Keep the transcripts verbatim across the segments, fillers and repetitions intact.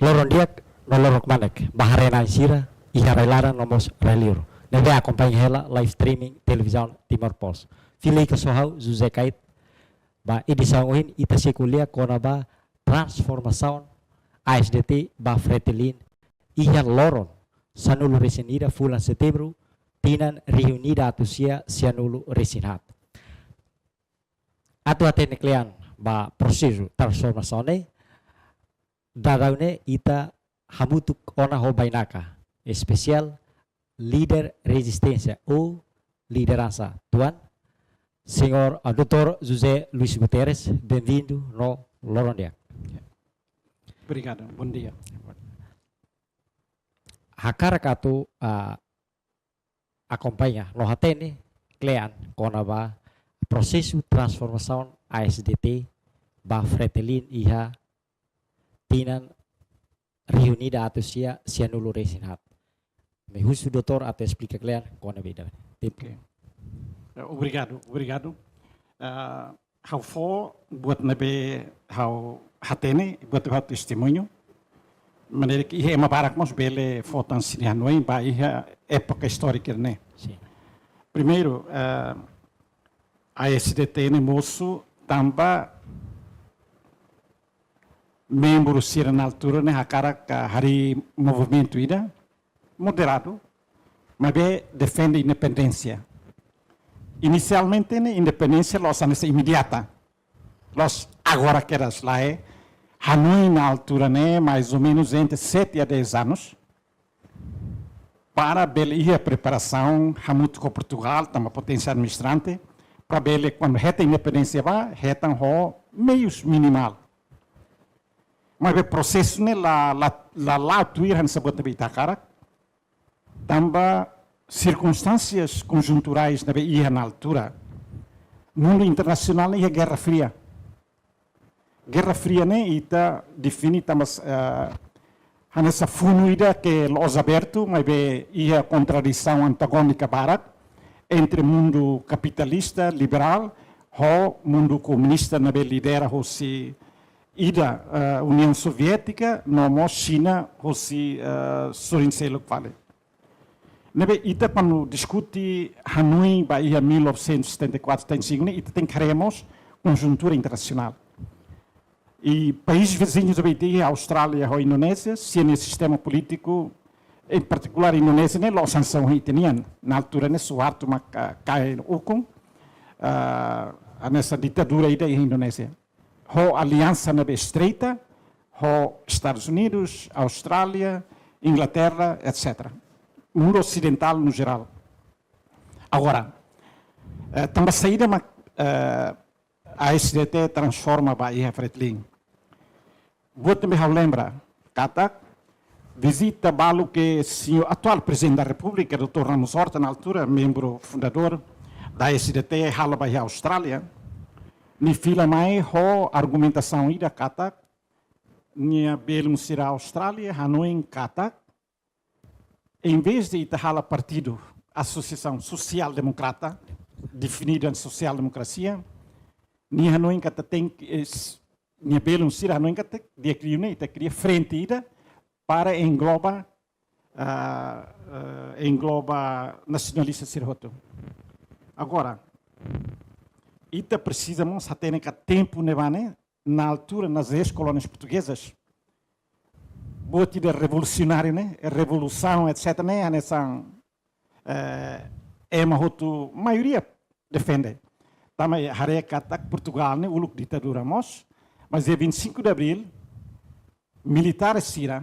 Loron di'ak no loron kmanek ba haree-na'in sira iha rai-laran no mós rai-liur ne'ebé akompaña hela live streaming Televizaun Timor Post. Fila hikas ho ha'u José Kait ba edisaun ohin ita sei ko'alia kona-ba transformasaun A S D T ba Fretilin iha loron sanulu-resin-ida fulan Setembru tinan rihun ida atus sia sianulu-resin-haat. Atu hatene kle'an ba prosesu transformasaun ne'e, daudaun ne'e ita hamutuk ona ho bainaka espesiál líder rezisténsia ou lideransa tuan, señór, ah, doutór José Luis Guterres, bem-vindo no loron di'ak. Obrigadu, bom dia. Hakarak atu, ah, akompaña no hatene kle'an kona-ba prosesu transformasaun A S D T ba Fretilin iha tinan rihun ida atus sia sianulu-resin-haat. Ami husu doutór atu esplika kle'an kona-ba ida. Tempu. Oke. Eh, obrigadu, obrigadu. Ah, ha'u fó buat ne'ebé ha'u hatene, buat ne'ebé ha'u testemuña. Maneira ke iha ema barak mós bele fó tan sira-nia hanoin ba iha époka istórika ne'e. Sin. Primeiru, eh, A S D T ne'e mosu tanba membru sira na altura ne'e hakarak harii movimentu ida moderadu, maibé defende independénsia. Inisialmente ne'e independénsia la'ós hanesan imediata. La'ós agora kedas, lae. Hanoin na altura ne'e, mais ou menos entre sete a dez anos, para bele iha preparasaun hamutuk ho Portugál, tanba poténsia administrante, para bele, kuandu hetan independénsia bá, hetan ho meius minimál. Maibé prosesu ne'e la, la, la, la tuir hanesan buat ne'ebé ita hakarak. Tanba sirkunstánsias konjunturais ne'ebé iha na altura. Mundu internasionál iha Guerra Fria. Guerra Fria ne'e ita define tanba, eh, hanesan funu ida ke la'ós abertu, maibé iha kontradisaun antagónika barak entre mundu kapitalista, liberál, ho mundu komunista ne'ebé lidera hosi ida, eh, Uniaun Soviétika, no mós Xina hosi, eh, sorin seluk fali. Ne'ebé ita kuandu diskute hanoin ba iha mil novecentos e setenta e quatro, setenta e cinco ne'e, ita tenke haree mós konjuntura internasionál. I país viziñu ne'ebé ita iha, Austrália ho Indonézia, sira-nia sistema polítiku, em particular Indonézia ne'e, la'ós hanesan ohin ita-nian. Na altura ne'e Suharto mak, ah, kaer ukun, ah, hanesan ditadura ida iha Indonézia. Ho aliansa ne'ebé estreita ho Estadus Unidus, Austrália, Inglaterra, etcétera. Mundu osidentál no jerál. Agora, eh, tanba saida mak, eh, A S D T transforma ba iha Fretilin. Buat ne'ebé ha'u lembra katak vizita balu ke señór atuál Prezidente da Repúblika, doutór Ramos Horta, na altura membru fundadór da A S D T, halo ba iha Austrália, nia fila mai ho argumentasaun ida katak nia belun sira Austrália hanoin katak, em vez de ita halo partidu, asosiasaun sosiál-demokrata, definidu hanesan sosiál-demokrasia, nia hanoin katak tenke, eh, s-, nia belun sira hanoin katak di'ak liu ne'e ita kria frente ida para engloba, ah, eh, engloba nasionalista sira hotu. Agora, ita presiza mós hatene katak tempu ne'ebá ne'e, na altura, nas ex-colónias portuguesas, buat ida revolusionáriu ne'e, revolusaun, etcétera ne'e, hanesan, eh, ema hotu, maioria defende. Tanba haree katak Portugál ne'e uluk ditadura mós, mas dia vinte e cinco de abril, militares sira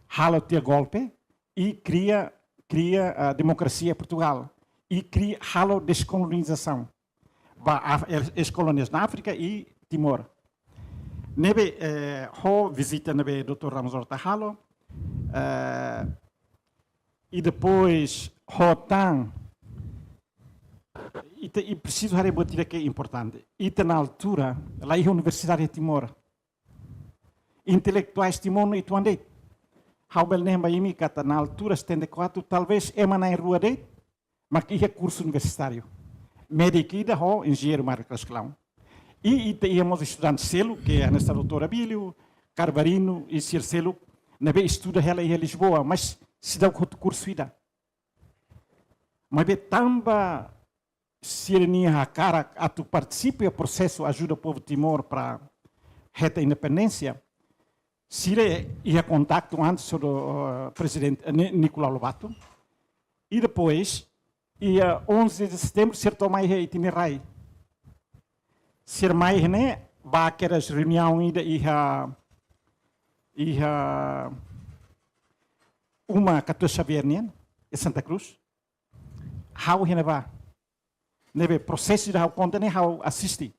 halo tiha golpe i kria, kria, ah, demokrasia Portugál i kria, halo deskolonizasaun ba Af-, ex-, ex-kolónias na Áfrika i Timor. Ne'ebé, eh, ho vizita ne'ebé doutór Ramos Horta halo, eh, i depois ho tan, ita, i presiza haree buat ida ke importante. Ita na altura la iha universidade Timor. Intelektuais Timor ne'e uitoan de'it. Ha'u bele dehan ba imi katak na altura setenta e quatro, talvez ema na'in-rua de'it mak iha kursu universitáriu. Médiku ida ho enjeñeiru Mário Claus Clown. I ita iha mós estudante seluk, ke hanesan doutór Abílio, Carvarino i sira seluk ne'ebé estuda hela iha Lisboa, mas seidauk hotu kursu ida. Maibé tanba sira-nia hakarak atu partisipa iha prosesu ajuda povu Timor para hetan independénsia, sira iha kontaktu antes ho, eh, Prezidente, eh, Ni-, Nicolau Lobato. I depois, iha onze de setembro, sira to'o mai iha ita-nia rai. Sira mai ne'e, bá kedas reuniaun ida iha, iha uma Katuas Xavier nian, iha Santa Cruz. Ha'u iha ne'ebá. Ne'ebé prosesu ida ha'u konta ne'e ha'u asiste.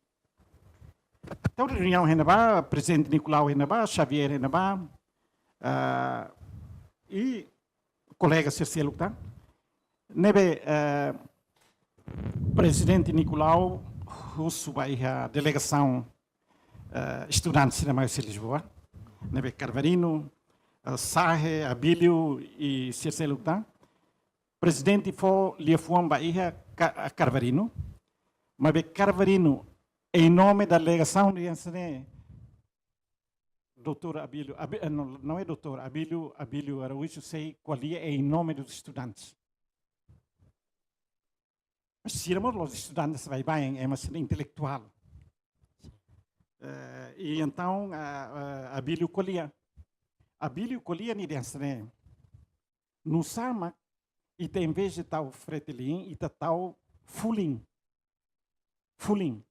Entaun reuniaun iha ne'ebá, Prezidente Nicolau iha ne'ebá, Xavier iha ne'ebá, ah, i kolega sira seluk tan. Ne'ebé, eh, Prezidente Nicolau husu ba iha delegasaun, eh, estudante sira mai husi Lisboa. Ne'ebé Carvarino, eh, Sahe, Abílio i sira seluk tan. Prezidente fó liafuan ba iha Ca-, Carvarino. Maibé Carvarino, em nome da delegação, dehan hanesan ne'e, doutor Abílio, Abi-, eh, não, não é doutor, Abílio, Abílio Araújo, sei ko'alia em nome dos estudantes. Mas sira mós la'ós estudante baibain, ema sira intelektuál. Eh, i entaun, ah, ah, Abílio ko'alia. Abílio ko'alia nia dehan hanesan ne'e: Nusá mak ita, em vez de tau Fretilin, ita tau FULIN. FULIN,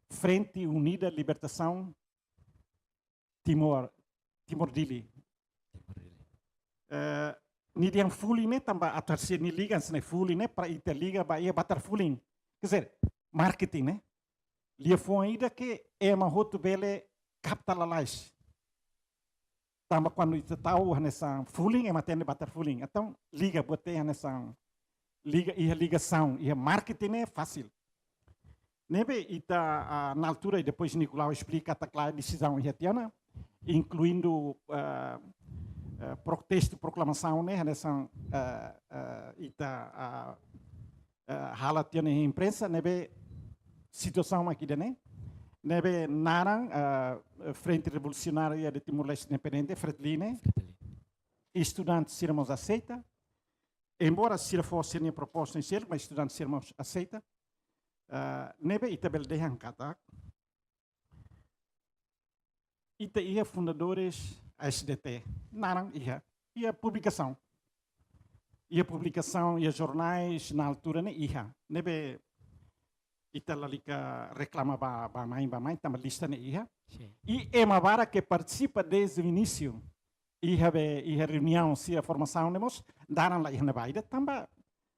Frente Unida Libertação Timor, Timor-Dili. Timor-Dili. Eh, nia dehan FULIN ne'e tanba atu hanesan nia liga hanesan ne'e, FULIN ne'e para ita liga ba iha Batar Fuling. Quer dizer, marketing ne'e. Liafuan ida ke ema hotu bele kapta lalais. Tanba kuandu ita tau hanesan FULIN, ema hatene Batar Fuling. Entaun liga buat ida hanesan liga, iha ligasaun, iha marketing ne'e fasil. Ne'ebé ita, ah, na altura, i depois Nicolau esplika katak lae desizaun iha tiha ona, inkluindu, ah, ah, pro-, testu proklamasaun ne'e, hanesan, ah, ah, ita, ah, ah, halo tiha ona iha imprensa, ne'ebé situasaun mak ida-ne'e, ne'ebé naran, ah, Frente Revolucionária de Timor-Leste Independente, FRETILIN ne'e, FRETILIN, estudante sira mós aseita, embora sira fó sira-nia proposta inisiál, mas estudante sira mós aseita. Ah, ne'ebé ita bele dehan katak ita iha fundadores A S D T, naran iha, iha publikasaun. Iha publikasaun, iha jornais, na altura ne'e iha. Ne'ebé ita lalika reklama ba, ba mai, ba mai, tanba lista ne'e iha. Sin. I ema barak ke partisipa desde o início, iha be, iha reuniaun, iha formasaun ne'e mós, naran la iha ne'ebá ida, tanba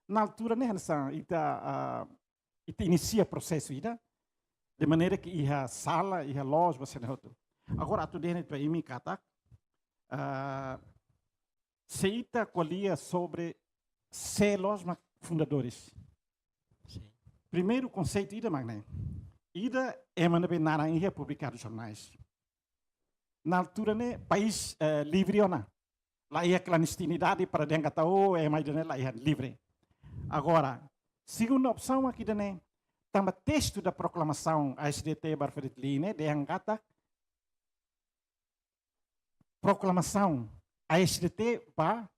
na altura ne'e hanesan ita, ah, ita inisia prosesu ida, de maneira ke iha sala, iha loos, ba sira-ne'e hotu. Agora, atu dehan ba imi katak, ah, se ita ko'alia sobre sé loos mak fundadores. Sin. Primeiru konseitu ida mak ne'e. Ida ema ne'ebé naran iha publikadu jornais. Na altura ne'e país, eh, livre ona. La iha klandestinidade para dehan katak, oh, ema ida-ne'e la iha, livre. Agora, segunda opsaun mak ida-ne'e, tanba testu da proklamasaun A S D T ba FRETILIN ne'e, dehan katak proklamasaun A S D T ba,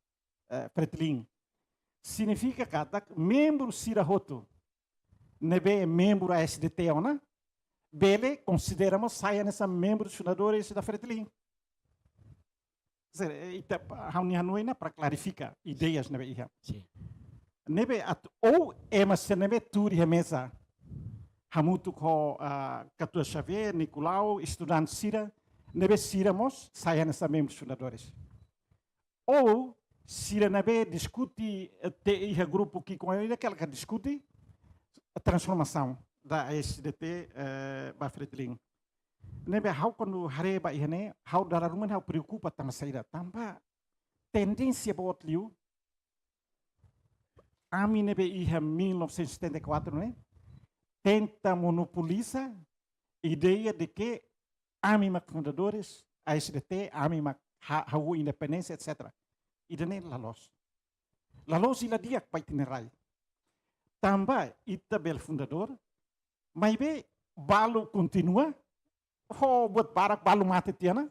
eh, FRETILIN. Signifika katak membru sira hotu ne'ebé membru A S D T ona, bele konsidera mós sai hanesan membru fundadores da FRETILIN. Quer dizer, eh, ita, ha'u-nia hanoin ne'e para klarifika ideias ne'ebé iha. Sin. Ne'ebé atu, ou ema sira ne'ebé tuur iha meza, hamutuk ho, ah, Katuas Xavier, Nicolau, estudante sira, ne'ebé sira mós sai hanesan membru fundadores. Ou sira ne'ebé diskute, eh, te iha grupu ki'ikoan ida ke lalika diskute transformasaun da A S D T, eh, ba FRETILIN. Ne'ebé ha'u kuandu haree ba iha ne'e, ha'u dala ruma ne'e ha'u preokupa tanba saida? Tanba tendénsia boot liu, ami ne'ebé iha mil novecentos e setenta e quatro ne'e, tenta monopoliza ideia de ke ami mak fundadores A S D T, ami mak ha-, hahú independénsia, et cetera. Ida-ne'e la loos. La loos i la di'ak ba ita-nia rai. Tanba ita bele fundadór, maibé balu kontinua, ho buat barak balu mate tiha ona,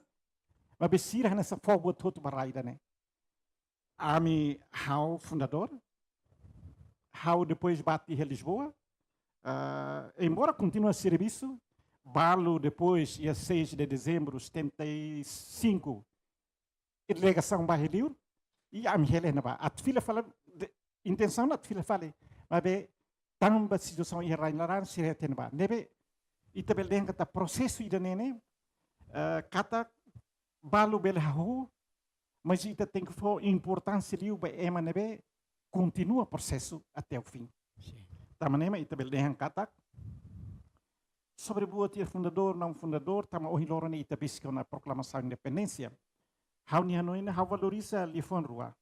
Maibé sira hanesan fó buat hotu ba rai ida-ne'e. Ami, ha'u fundadór, ha'u depois bá iha Lisboa, ah, embora kontinua servisu, balu depois, dia seis de dezembro setenta e cinco, delegasaun bá iha liur, i ami hela iha ne'ebá. Atu fila fali, de-, intensaun atu fila fali. Maibé, tanba situasaun iha rai laran, sira iha ne'ebá. Ne'ebé, ita bele dehan katak prosesu ida-ne'e ne'e, eh, katak balu bele hahú, mas ita tenke fó importánsia liu ba ema ne'ebé kontinua prosesu até o fim. Sin. Tanba ne'e mak ita bele dehan katak, sobre buat iha fundadór, naun fundadór, tanba ohin loron ne'e ita besik ona proklamasaun independénsia. Ha'u-nia hanoin ne'e ha'u valoriza liafuan rua.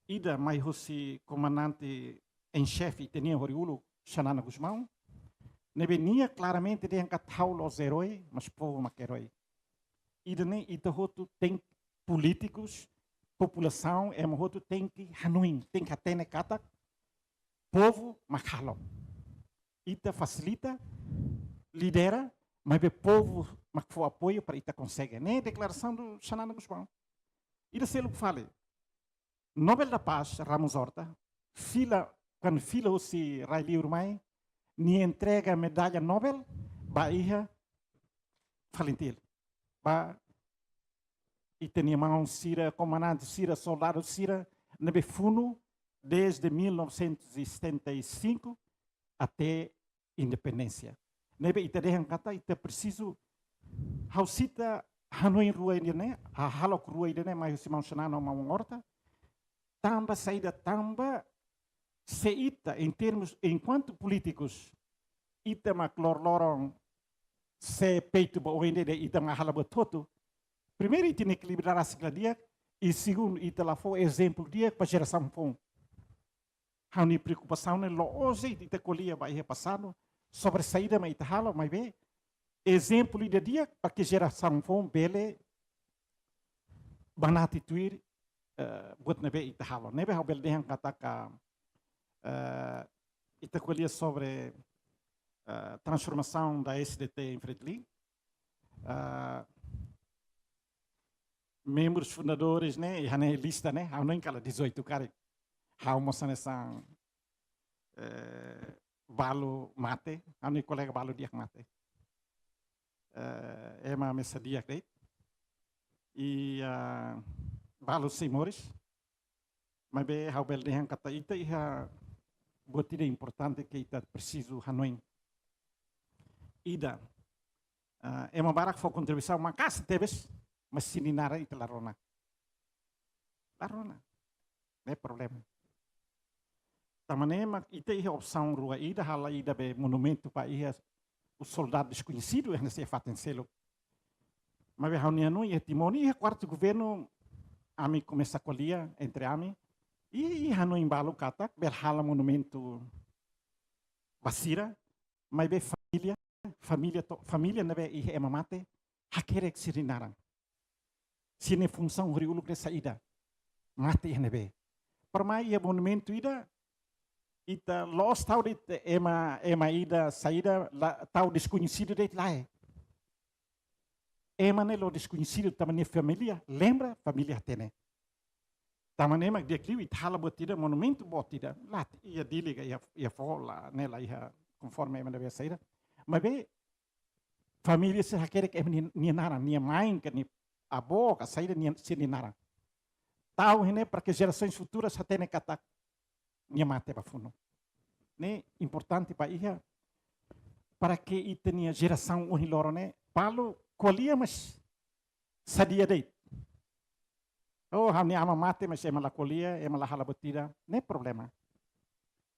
Ida mai husi komandante em xefe ita-nia horiuluk, Xanana Gusmão. Ne'ebé nia klaramente dehan katak ha'u la'ós erói, mas povu mak erói. Ida-ne'e ita hotu tenke, polítikus, populasaun, ema hotu tenke hanoin, tenke hatene katak povu mak halo. Ita fasilita, lidera, maibé povu mak fó apoiu para ita konsege. Ne'e deklarasaun do Xanana Gusmão. Ida seluk fali. Nobel da Paz, Ramos Horta, fila, kuandu fila husi rai liur mai, nia entrega medalla Nobel ba iha Falintil. Ba ita-nia maun sira, komandante sira, soldadu sira, ne'ebé funu desde mil novecentos e setenta e cinco até independénsia. Ne'ebé ita dehan katak ita presiza, ha'u sita hanoin rua ida-ne'e, hahalok rua ida-ne'e, mai husi maun Xanana no maun Horta. Tanba saida, tanba se ita, em termos, enkuantu polítikus, ita mak loroloron, se peitu ba oin de'it, ita mak halo buat hotu. Primeiru, ita-nia ekilíbriu rasik la di'ak, i segundu, ita la fó ezemplu di'ak ba jerasaun foun. Ha'u-nia preokupasaun ne'e la'ós ita ko'alia ba iha pasadu, sobre saida mak ita halo, maibé ezemplu ida di'ak para ke jerasaun foun bele banati tuir, eh, buat ne'ebé ita halo. Ne'ebé ha'u bele dehan katak, eh, ita ko'alia sobre, eh, transformasaun da S D T em Fretilin. Eh, membrus fundadores ne'e, iha ne'e lista ne'e, ha'u hanoin kala dezoito karik. Ha'u mós hanesan, eh, balu mate, ha'u-nia kolega balu di'ak mate. Eh, ema mesak di'ak de'it. I, ah, balu sei moris. Maibé ha'u bele dehan katak ita iha buat ida importante ke ita presiza hanoin. Ida, ah, ema barak fó kontribuisaun maka'as tebes, mas sira-nia naran ita la rona. La rona. Ne'e problema. Tanba ne'e mak ita iha opsaun rua ida, halo ida be monumentu ba iha o soldadu deskoñesidu, iha ne'e sei fatin seluk. Maibé ha'u-nia hanoin iha Timor, iha kuartu governu, ami komesa ko'alia entre ami, i, i hanoin balu katak, bele halo monumentu ba sira, maibé família, família to-, família ne'ebé iha ema mate, hakerek sira-nia naran. Sira-nia funsaun horiuluk ne'e saida. Mate iha ne'ebé. Para mai iha monumentu ida, ita la'ós tau de'it ema, ema ida saida, la, tau deskoñesidu de'it lae. Ema ne'e la'ós deskoñesidu, tanba nia família, lembra, família hatene. Tanba ne'e mak di'ak liu ita halo buat ida, monumentu boot ida. La, iha Dili ka, iha, iha foho la, ne'e la iha konforme ema ne'ebé saida. Maibé, família sira hakerek ema nia, nia naran, nia main ka nia avó ka saida nia, sira-nia naran. Tau iha ne'e para ke jerasaun futura hatene katak nia mate ba funu. Ne'e importante ba iha, para ke ita-nia jerasaun ohin loron ne'e, balu ko'alia mas sadia de'it. Oh, ha'u-nia aman mate mas ema la ko'alia, ema la halo buat ida, ne'e problema.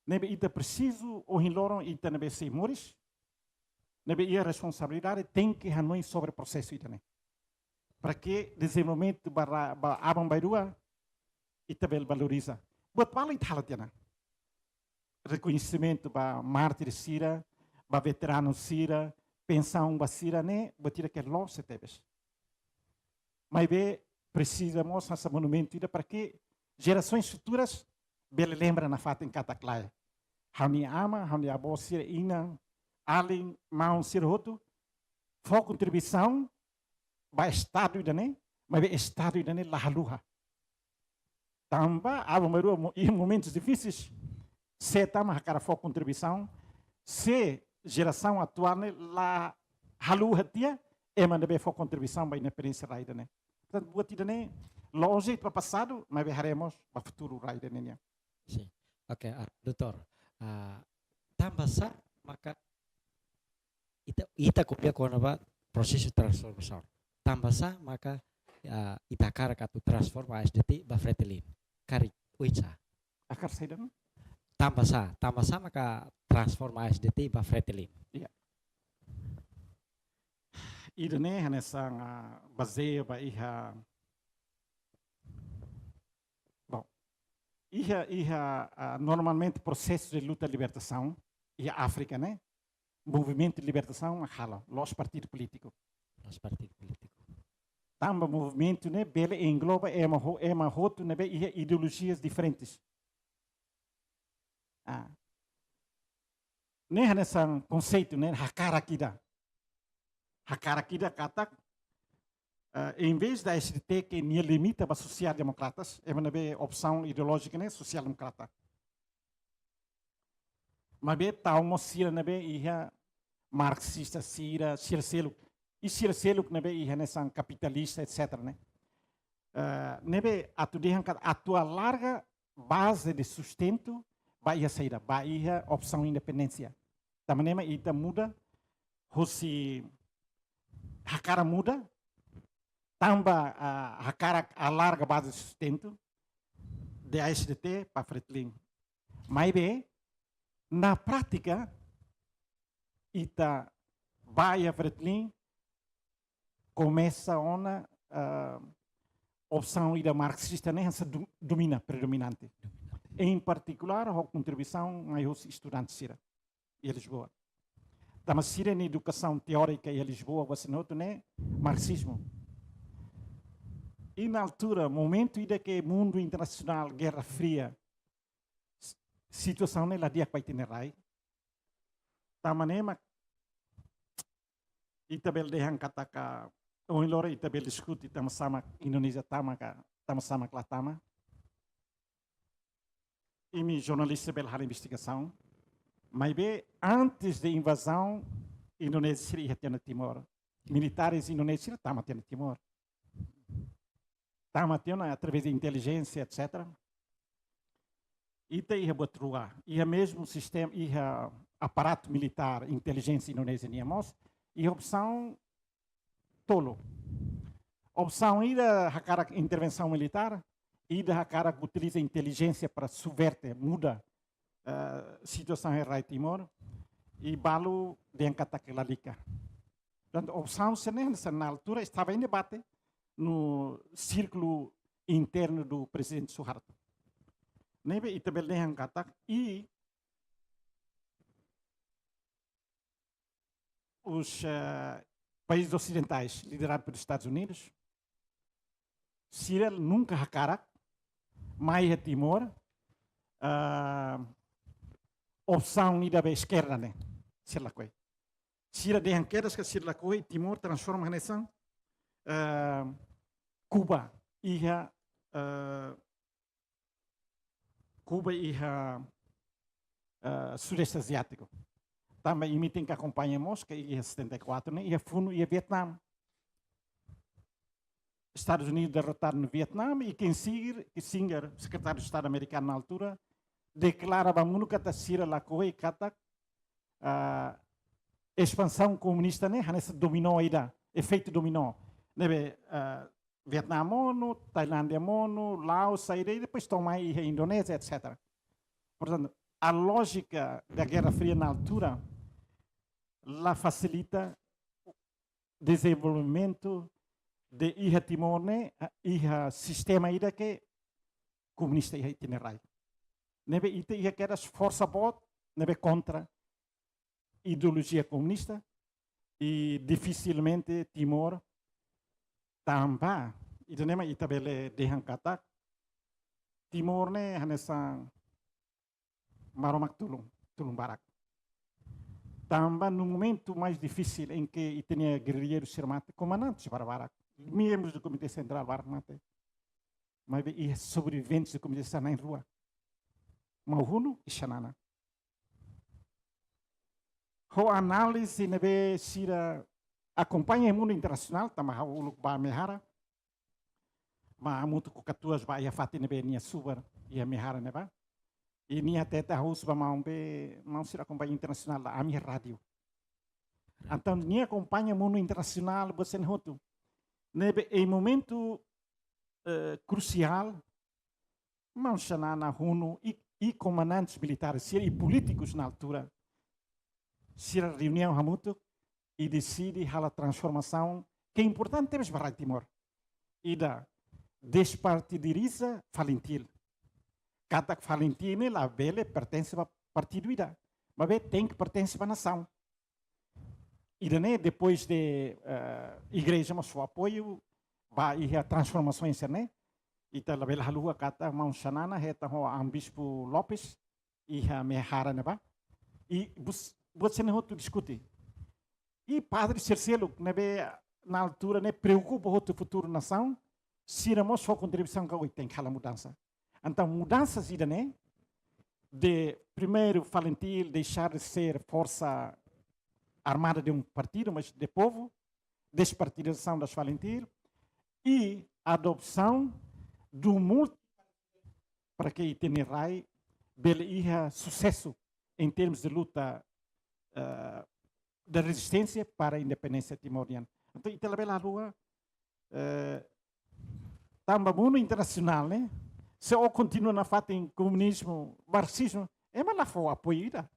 Ne'ebé ita presiza ohin loron ita ne'ebé sei moris, ne'ebé iha responsabilidade, tenke hanoin sobre prosesu ida-ne'e. Para ke dezenvolvimentu ba ra-, ba aban-bainrua, ita bele valoriza. Buat balu ita halo tiha ona. Rekoñesimentu ba mártir sira, ba veteranu sira, pensaun ba sira ne'e, buat ida ke loos tebes. Maibé presiza mós hanesan monumentu ida para ke jerasaun futura bele lembra nafatin katak lae, ha'u-nia aman, ha'u-nia avó sira, inan, alin, maun sira hotu fó kontribuisaun ba estadu ida-ne'e, Maibé Estadu ida-ne'e la haluha. Tanba aban-bainrua mo-, iha momentus difisil, sé tama hakarak fó kontribuisaun, se jerasaun atuál ne'e la haluha tiha ema ne'ebé fó kontribuisaun ba independénsia rai ida-ne'e. Portantu, buat ida-ne'e lójiku ba pasadu, maibé haree mós ba futuru rai ida-ne'e nian. Sin. Oke, ah, doutór. Ah, tanba sá maka ita, ita ko'alia kona-ba prosesu transformasaun. Tanba sá maka, ah, ita hakarak atu transforma A S D T ba Fretilin? Karik, oinsá? Hakarak saida? Tanba sá, tanba sá maka transforma A S D T ba Fretilin? Iya. Ida-ne'e hanesan, ah, bazeia ba iha, bom, iha, iha, ah, normalmente prosesu de luta libertasaun iha Áfrika ne'e, movimentu libertasaun mak halo, la'ós partidu polítiku. La'ós partidu polítiku. Tanba movimentu ne'e bele engloba ema ho-, ema hotu ne'ebé iha ideolojias diferentes. Ah. Ne'e hanesan konseitu ne'e hakarak ida. Hakarak ida katak, eh, em vez de A S D T ke nia limita ba sosiál-demokratas, ema ne'ebé opsaun ideolójika ne'e sosiál-demokrata. Maibé tau mós sira ne'ebé iha marxista sira, sira seluk. I sira seluk ne'ebé iha hanesan kapitalista, et cetera ne'e. Eh, ne'ebé atu dehan katak atu alarga baze de sustentu ba iha saida, ba iha opsaun independénsia. Tanba ne'e mak ita muda, husi hakarak muda, tanba, ah, hakarak alarga baze sustentu, de A S D T ba Fretilin. Maibé, na prátika, ita ba iha Fretilin, komesa ona, ah, opsaun ida marxista ne'e hanesan do-, domina, predominante. Em particular, ho kontribuisaun mai husi estudante sira iha Lisboa. Tanba sira-nia edukasaun teórika iha Lisboa, ba sira hotu ne'e marxizmu. I na altura, momentu ida ke mundu internasionál, Guerra Fria, s-, situasaun ne'e la di'ak ba ita-nia rai. Tanba ne'e mak ita bele dehan katak, ohin loron ita bele diskute tanba sá mak Indonézia tama ka, tanba sá mak la tama. Imi jornalista bele halo investigasaun. Maibé antes de invazaun, Indonézia sira iha tiha ona Timor. Militares indonézius sira tama tiha ona Timor. Tama tiha ona através de intelijénsia, et cetera. Ita iha buat rua, iha mezmu sistema, iha aparatu militár, intelijénsia Indonézia nian mós, iha opsaun tolu. Opsaun ida hakarak intervensaun militár, ida hakarak utiliza intelijénsia para subverte, muda, eh, situasaun iha rai Timor, i balu dehan katak lalika. Portantu, opsaun sira-ne'e, na altura, estava em debate no círculo interno do presidente Suharto. Ne'ebé ita bele dehan katak, i os, eh, países ocidentais, liderados pelos Estados Unidos, sira nunka hakarak mai iha Timor, ah, opsaun ida ba eskerda ne'e, sira lakohi. Sira dehan kedas katak sira lakohi Timor transforma hanesan, ah, Kuba iha, ah, Kuba iha, eh, Sudeste Aziátiku. Tanba imi tenke akompaña mós ke iha setenta e quatro ne'e, iha funu iha Vietnam. Estadus Unidus derrotadu no Vietnam, i Kissinger, Kissinger, Sekretáriu Estadu amerikanu na altura, deklara ba mundu katak sira lakohi katak, ah, espansaun komunista ne'e hanesan dominó ida, efeitu dominó. Ne'ebé, ah, Vietnam monu, Tailándia monu, Laos, saida, i depois to'o mai iha Indonézia, et cetera. Portantu, a lógica da Guerra Fria na altura la fasilita dezenvolvimentu de iha Timor ne'e, iha sistema ida ke komunista iha ita-nia rai. Ne'ebé ita iha kedas forsa boot ne'ebé kontra ideolojia komunista, i difisilmente Timor, tanba, ida-ne'e mak ita bele dehan katak Timor ne'e hanesan Maromak tulun, tulun barak. Tanba no momentu mais difísil em que ita-nia gerrilleiru sira mate, komandante sira barak. membros do Comité Central barak mate. Maibé iha sobreviventes do Comité Central na'in rua. Maun Hunu i Xanana. Ho análize ne'ebé sira akompaña iha mundu internasionál, tanba ha'u uluk ba Mehara. Ba hamutuk ho katuas ba iha fatin ne'ebé nia subar iha Mehara ne'ebá. I nia hatete ha'u husu ba maun be, maun sira akompaña internasionál la, ami iha rádiu. Entaun nia akompaña mundu internasionál, buat sira-ne'e hotu. Ne'ebé iha momentu, eh, krusiál, maun Xanana, Hunu i, i komandantes militares sira i polítikus na altura sira reuniaun hamutuk i deside halo transformasaun ke importante tebes ba rai Timor. Ida, despartidariza Falintil. Katak Falintil ne'e labele pertense ba partidu ida. Maibé tenke pertense ba nasaun. Ida-ne'e depois de, eh, igreja mós fó apoiu ba iha transformasaun sira-ne'e. Ita labele haluha katak maun Xanana hetan ho Amu Bispu Lopes iha Mehara ne'ebá. I bus-, buat sira-ne'e hotu diskute. I padre sira seluk ne'ebé na altura ne'e preokupa hotu futuru nasaun, sira mós fó kontribuisaun katak ohin tenke halo mudansa. Entaun mudansa ida-ne'e, de primeiru Falintil deixar de ser força armada de um partido, mas de povo, despartidização das Falintil, e adoção do multi para que ita-nia rai bele iha susesu em termos de luta, eh, da resistência para a independência timor-leste. Entaun, ita labele haluha, eh, tanba mundu internasionál, ne'e, se ó kontinua nafatin komunizmu, marxizmu, ema la fó apoiu ida.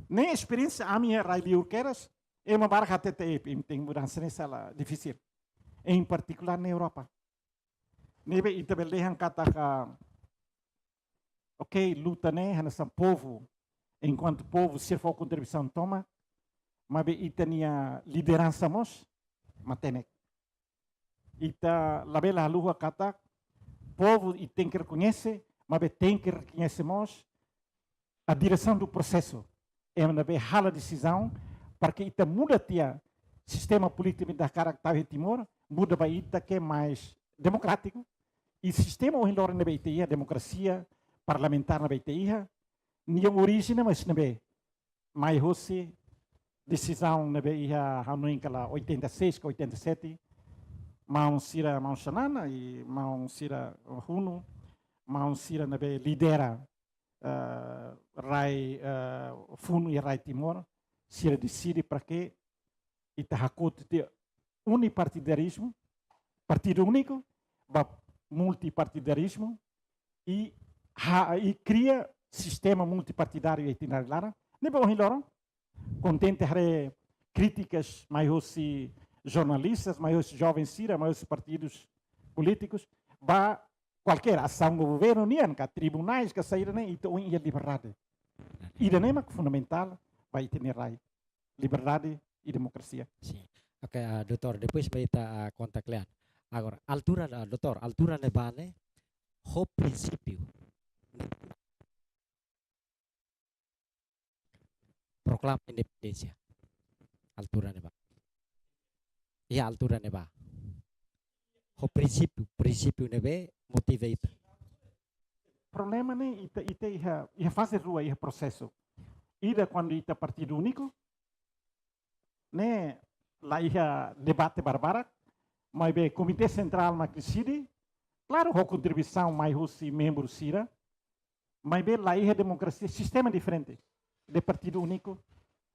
Ne'e esperiénsia ami iha rai liur kedas, ema barak hatete, eh, imi tenke mudansa, ne'e sala difisil. Em particular na Europa. Ne'ebé ita bele dehan katak, oke, luta ne'e hanesan povu, enkuantu povu sira fó kontribuisaun tomak, maibé ita-nia lideransa mós matenek. Ita labele haluha katak povu ita tenke rekoñese, maibé tenke rekoñese mós a direção do processo. Ema ne'ebé halo desizaun para que ita muda tiha sistema polítiku ita hakarak tau iha Timor, muda ba ita ke mais demokrátiku. I sistema ohin loron ne'ebé ita iha, demokrasia parlamentár ne'ebé ita iha, nia orijen mós ne'ebé mai hosi desizaun ne'ebé iha, ha'u hanoin kala oitenta e seis ka oitenta e sete, maun sira, maun Xanana i maun sira Hunu, maun sira ne'ebé lidera, eh, rai, eh, funu iha rai Timor, sira deside para que ita hakotu tiha unipartidarizmu, partidu úniku, ba multipartidarizmu, i ha-, i kria sistema multipartidáriu iha ita-nia rai laran. Ne'ebé ohin loron, kontente haree krítikas mai hosi jornalistas, mai hosi jovens sira, mai hosi partidus polítikus, ba kualkér asaun governu nian, ka tribunais, ka saida ne'e, ita ohin iha liberdade. Ida-ne'e mak fundamentál ba ita-nia rai. Liberdade i demokrasia. Sin. Oke, ah, doutór, depois ba ita, ah, konta kle'an. Agora, altura, ah, doutór, altura ne'ebá ne'e, ho prinsípiu proklama independénsia. Altura ne'ebá. Iha altura ne'ebá. Ho prinsípiu, prinsípiu ne'ebé motiva ita. Problema ne'e ita, ita iha, iha faze rua iha prosesu. Ida kuandu ita partidu úniku, ne'e la iha debate barbarak, maibé Komité Sentrál mak deside, klaru ho kontribuisaun mai hosi membru sira, maibé la iha demokrasia, sistema diferente de partidu úniku,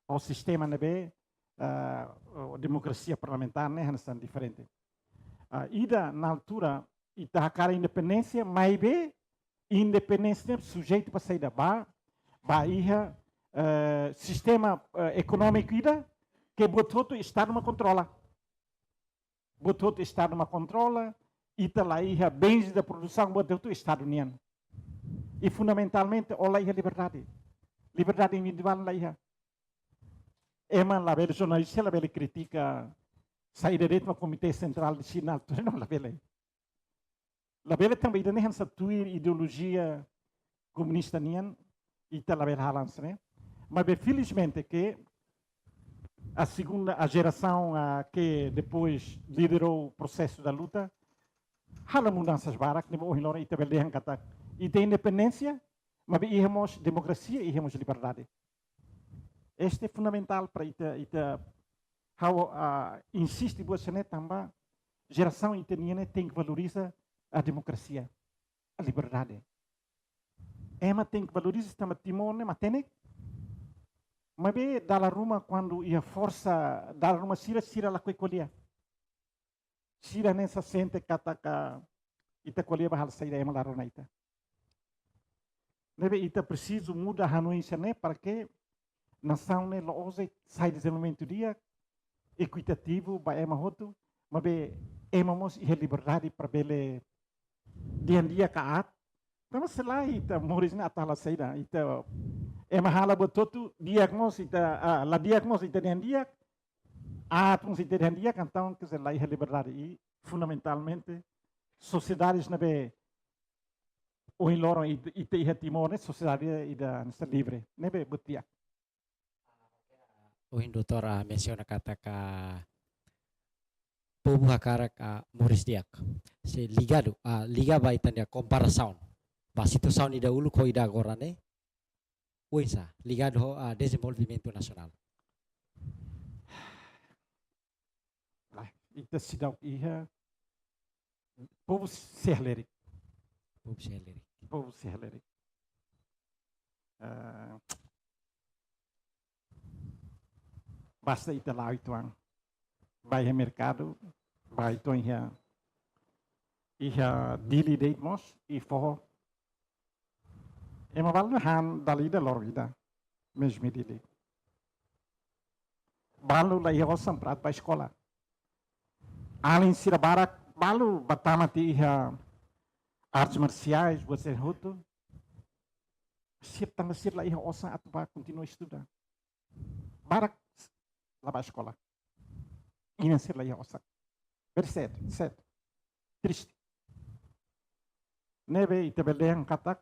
ho sistema ne'ebé, ah, ho demokrasia parlamentár ne'e hanesan diferente. Ah, ida na altura ita hakarak independénsia, maibé independénsia sujeitu ba saida, ba, ba iha, eh, sistema, eh, ekonómiku ida ke buat hotu Estadu mak kontrola. Buat hotu Estadu mak kontrola, ita la iha bens de produsaun, buat hotu Estadu nian. I fundamentalmente, ó la iha liberdade. Liberdade individuál la iha. Ema labele, jornalista labele kritika saida de'it mak Komité Sentrál deside na altura, não, labele. Labele tanba ida-ne'e hanesan tuir ideolojia komunista nian, ita labele halo hanesan ne'e. Maibé felizmente ke, a segunda, a jerasaun, ah, que depois liderou o processo da luta, halo mudansas barak, ne'ebé ohin loron ita bele dehan katak ita independénsia, maibé iha mós demokrasia, iha mós liberdade. Este fundamentál para ita, ita ha'u, ah, insiste buat sira-ne'e tanba jerasaun ita-nian ne'e tenke valoriza demokrasia, liberdade. Ema tenke valoriza sistema Timor ne'e matenek. Maibé dala ruma kuandu iha forsa, dala ruma sira, sira lakohi ko'alia. Sira-ne'e sente katak ita ko'alia ba halo saida, ema la rona ita. Ne'ebé ita presiza muda hanoin sira-ne'e para que nasaun ne'e la'ós sai dezenvolvimentu di'ak, ekuitativu ba ema hotu, maibé ema mós iha liberdade para bele dehan di'ak ka aat. Tanba se lae ita moris ne'e atu halo saida, ita ema halo buat hotu di'ak mós ita, ah, la di'ak mós ita dehan di'ak, aat mós ita dehan di'ak, entaun ke se lae iha liberdade. I fundamentalmente sosiedades ne'ebé ohin loron ita, ita iha Timor ne'e sosiedade ida ne'e livre, ne'ebé buat di'ak. Ohin doutór, ah, mensiona katak povu hakarak, ah, moris di'ak. Se ligadu, ah, liga ba ita-nia komparasaun ba situasaun ida uluk ho ida agora ne'e, oinsá, ligadu ho, ah, dezenvolvimentu nasionál. Lae, ita seidauk iha, povu sei halerik. Povu sei halerik. Povu sei halerik. Eh, basta ita la'o uitoan. Bá iha merkadu, bá uitoan iha, iha Dili de'it mós, i foho. Ema balu han dala ida loron ida, mezmu Dili. Balu la iha osan para atu bá eskola. Alin sira barak, balu bá tamat iha artes marsiais, buat sira hotu. Sira tanba sira la iha osan atu bá kontinua estuda. Barak la bá eskola. Inan sira la iha osan. Very sad, sad. Triste. Ne'ebé ita bele dehan katak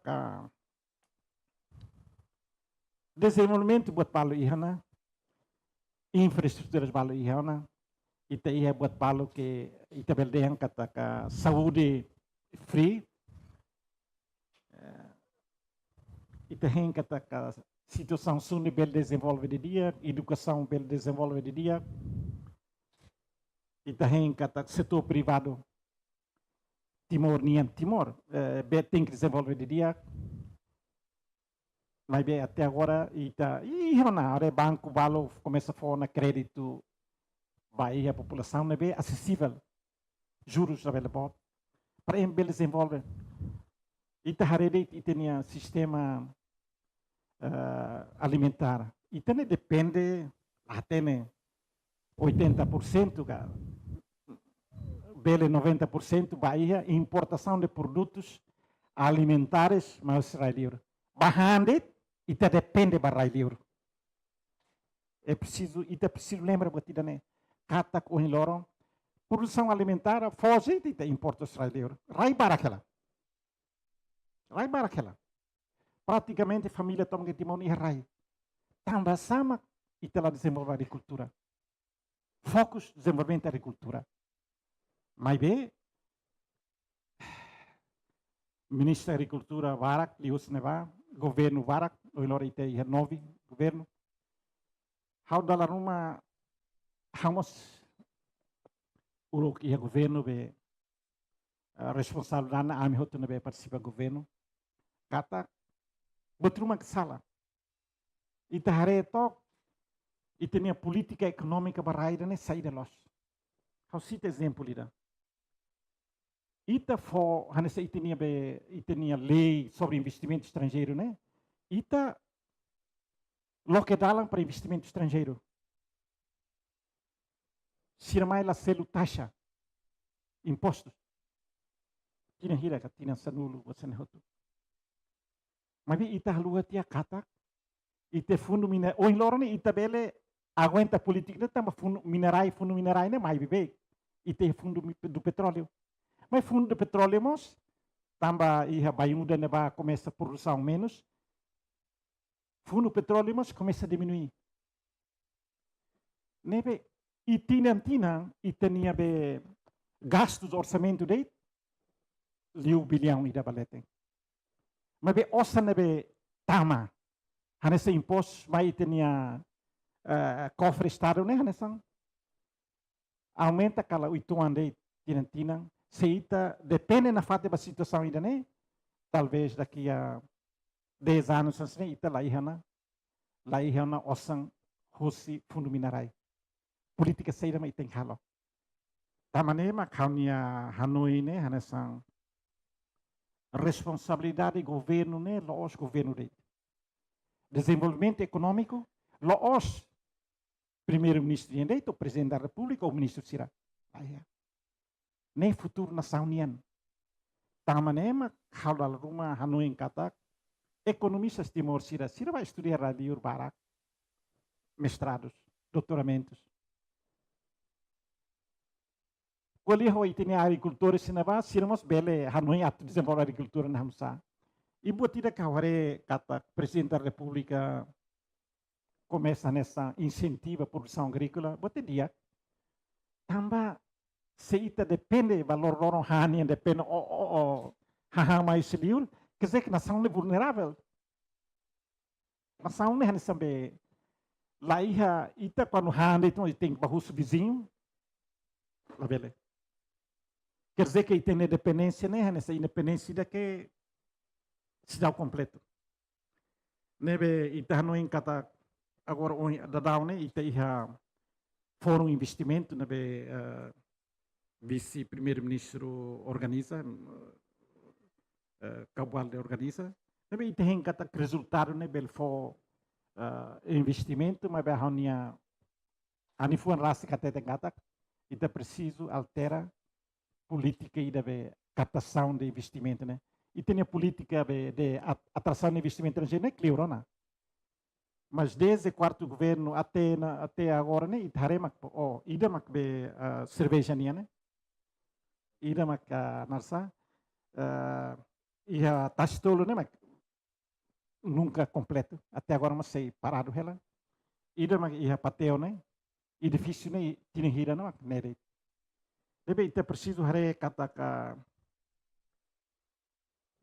dezenvolvimentu buat balu iha ona, infraestruturas balu iha ona, ita iha buat balu ke ita bele dehan katak saúde free, eh, ita hein katak situasaun sunu bele dezenvolve didi'ak, edukasaun bele dezenvolve didi'ak, ita hein katak setór privadu Timor nian, Timor, eh, bele tenke dezenvolve didi'ak. Maibé até agora ita, iha ona, haree banku balu komesa fó ona kréditu ba iha populasaun ne'ebé asesivel. Jurus labele boot. Para ema bele dezenvolve. Ita haree de'it ita-nia sistema, eh, alimentár. Ita ne'e depende, até ne'e oitenta por cento ka, bele noventa por cento ba iha importasaun de produtus alimentares mai rai-liur. Ba han de'it, ita depende ba rai-liur. É preciso, ita preciso lembra buat ida-ne'e. Katak ohin loron, produsaun alimentár, foin ita importa husi rai-liur. Rai barak hela. Rai barak hela. Pratikamente família tomak iha Timor iha rai. Tanba sá mak ita la dezenvolve agrikultura. Fokus dezenvolvimentu agrikultura. Maibé, ministra agrikultura barak liuhusi ne'ebá, governu barak, ohin loron ita iha nove governu. Ha'u dala ruma, ha'u mós uluk iha governu be, eh, responsavel dana ami hotu ne'ebé partisipa governu. Katak, buat ruma ke sala. Ita haree took, ita-nia polítika ekonómika ba rai ida-ne'e saida loos. Ha'u sita ezemplu ida. Ita fó, hanesan ita-nia be, ita-nia lei sobre investimentu estranjeiru ne'e, ita loke dalan para investimentu estranjeiru. Sira mai la selu taxa, impostus. Tinan hira ka, tinan sanulu, buat sira-ne'e hotu. Maibé ita haluha tiha katak, ita fundu mina-, ohin loron ne'e ita bele aguenta polítika ne'e tanba fundu minerai, fundu minerai ne'e mai beibeik. Ita fundu mi-, do petróleu. Maibé fundu do petróleu mós, tanba iha bainhira ne'ebá komesa produsaun menus, fundu petróleu mós komesa diminui. Ne'ebé, i tinan-tinan, ita-nia be gastus orsamentu de'it, liu biliaun ida ba leten. Maibé osan ne'ebé tama, hanesan impostu mai ita-nia, eh, kofre Estadu ne'e, hanesan aumenta kala uitoan de'it tinan-tinan, se ita depende nafatin ba situasaun ida-ne'e, talvés daqui a dez anos hanesan ne'e ita la iha ona, la iha ona osan husi fundu mina-rai. Polítika saida mak ita tenke halo. Tanba ne'e mak ha'u-nia hanoin ne'e hanesan responsabilidade governu ne'e la'ós governu de'it. Dezenvolvimentu ekonómiku la'ós Primeiru-Ministru nian de'it, ou Prezidente da Repúblika, ou ministru sira. Lae. Ne'e futuru nasaun nian. Tanba ne'e mak ha'u dala ruma hanoin katak ekonomista Timor sira, sira bá estuda iha rai-liur barak, mestradus, doutoramentus. Ko'alia ho ita-nia agrikultór sira ne'ebá, sira mós bele hanoin atu dezenvolve agrikultura ne'e oinsá. I buat ida ke ha'u haree katak Prezidente da Repúblika komesa hanesan insentiva produsaun agríkola, buat ida di'ak. Tanba se ita depende ba loron-loron hahán nian, depende ó, ó, ó, hahán mai husi liur, quer dizer que nasaun ne'e vulnerável. Nasaun ne'e hanesan be la iha, ita kuandu hahán de'it, ita tenke bá husu viziñu, labele. Quer dizer que ita-nia dependénsia ne'e hanesan independénsia ida ke seidauk kompletu. Ne'ebé ita hanoin katak agora ohin daudaun ne'e ita iha Fórum Investimentu ne'ebé, eh, Vise-Primeiru-Ministru organiza, eh, Cabo Verde organiza. Ne'ebé ita hein katak rezultadu ne'e bele fó, eh, investimentu, maibé ha'u-nia, ha'u-nia fuan rasik hateten katak ita presiza altera polítika ida be captação de investimento, né? Ita-nia polítika be de at-, atração de investimento estrangeiro ne'e kleur ona. Mas desde kuartu governu até ona, até agora ne'e, ita haree mak, ó, ida mak be, ah, serveja nian ne'e. Ida mak, ah, naran sá, ah, iha Tasi Tolu ne'e mak nunka kompletu. Até agora mós sei paradu hela. Ida mak iha Pateo ne'e, edifísiu ne'e tinan hira ona mak ne'e de'it. Ne'ebé ita presiza haree katak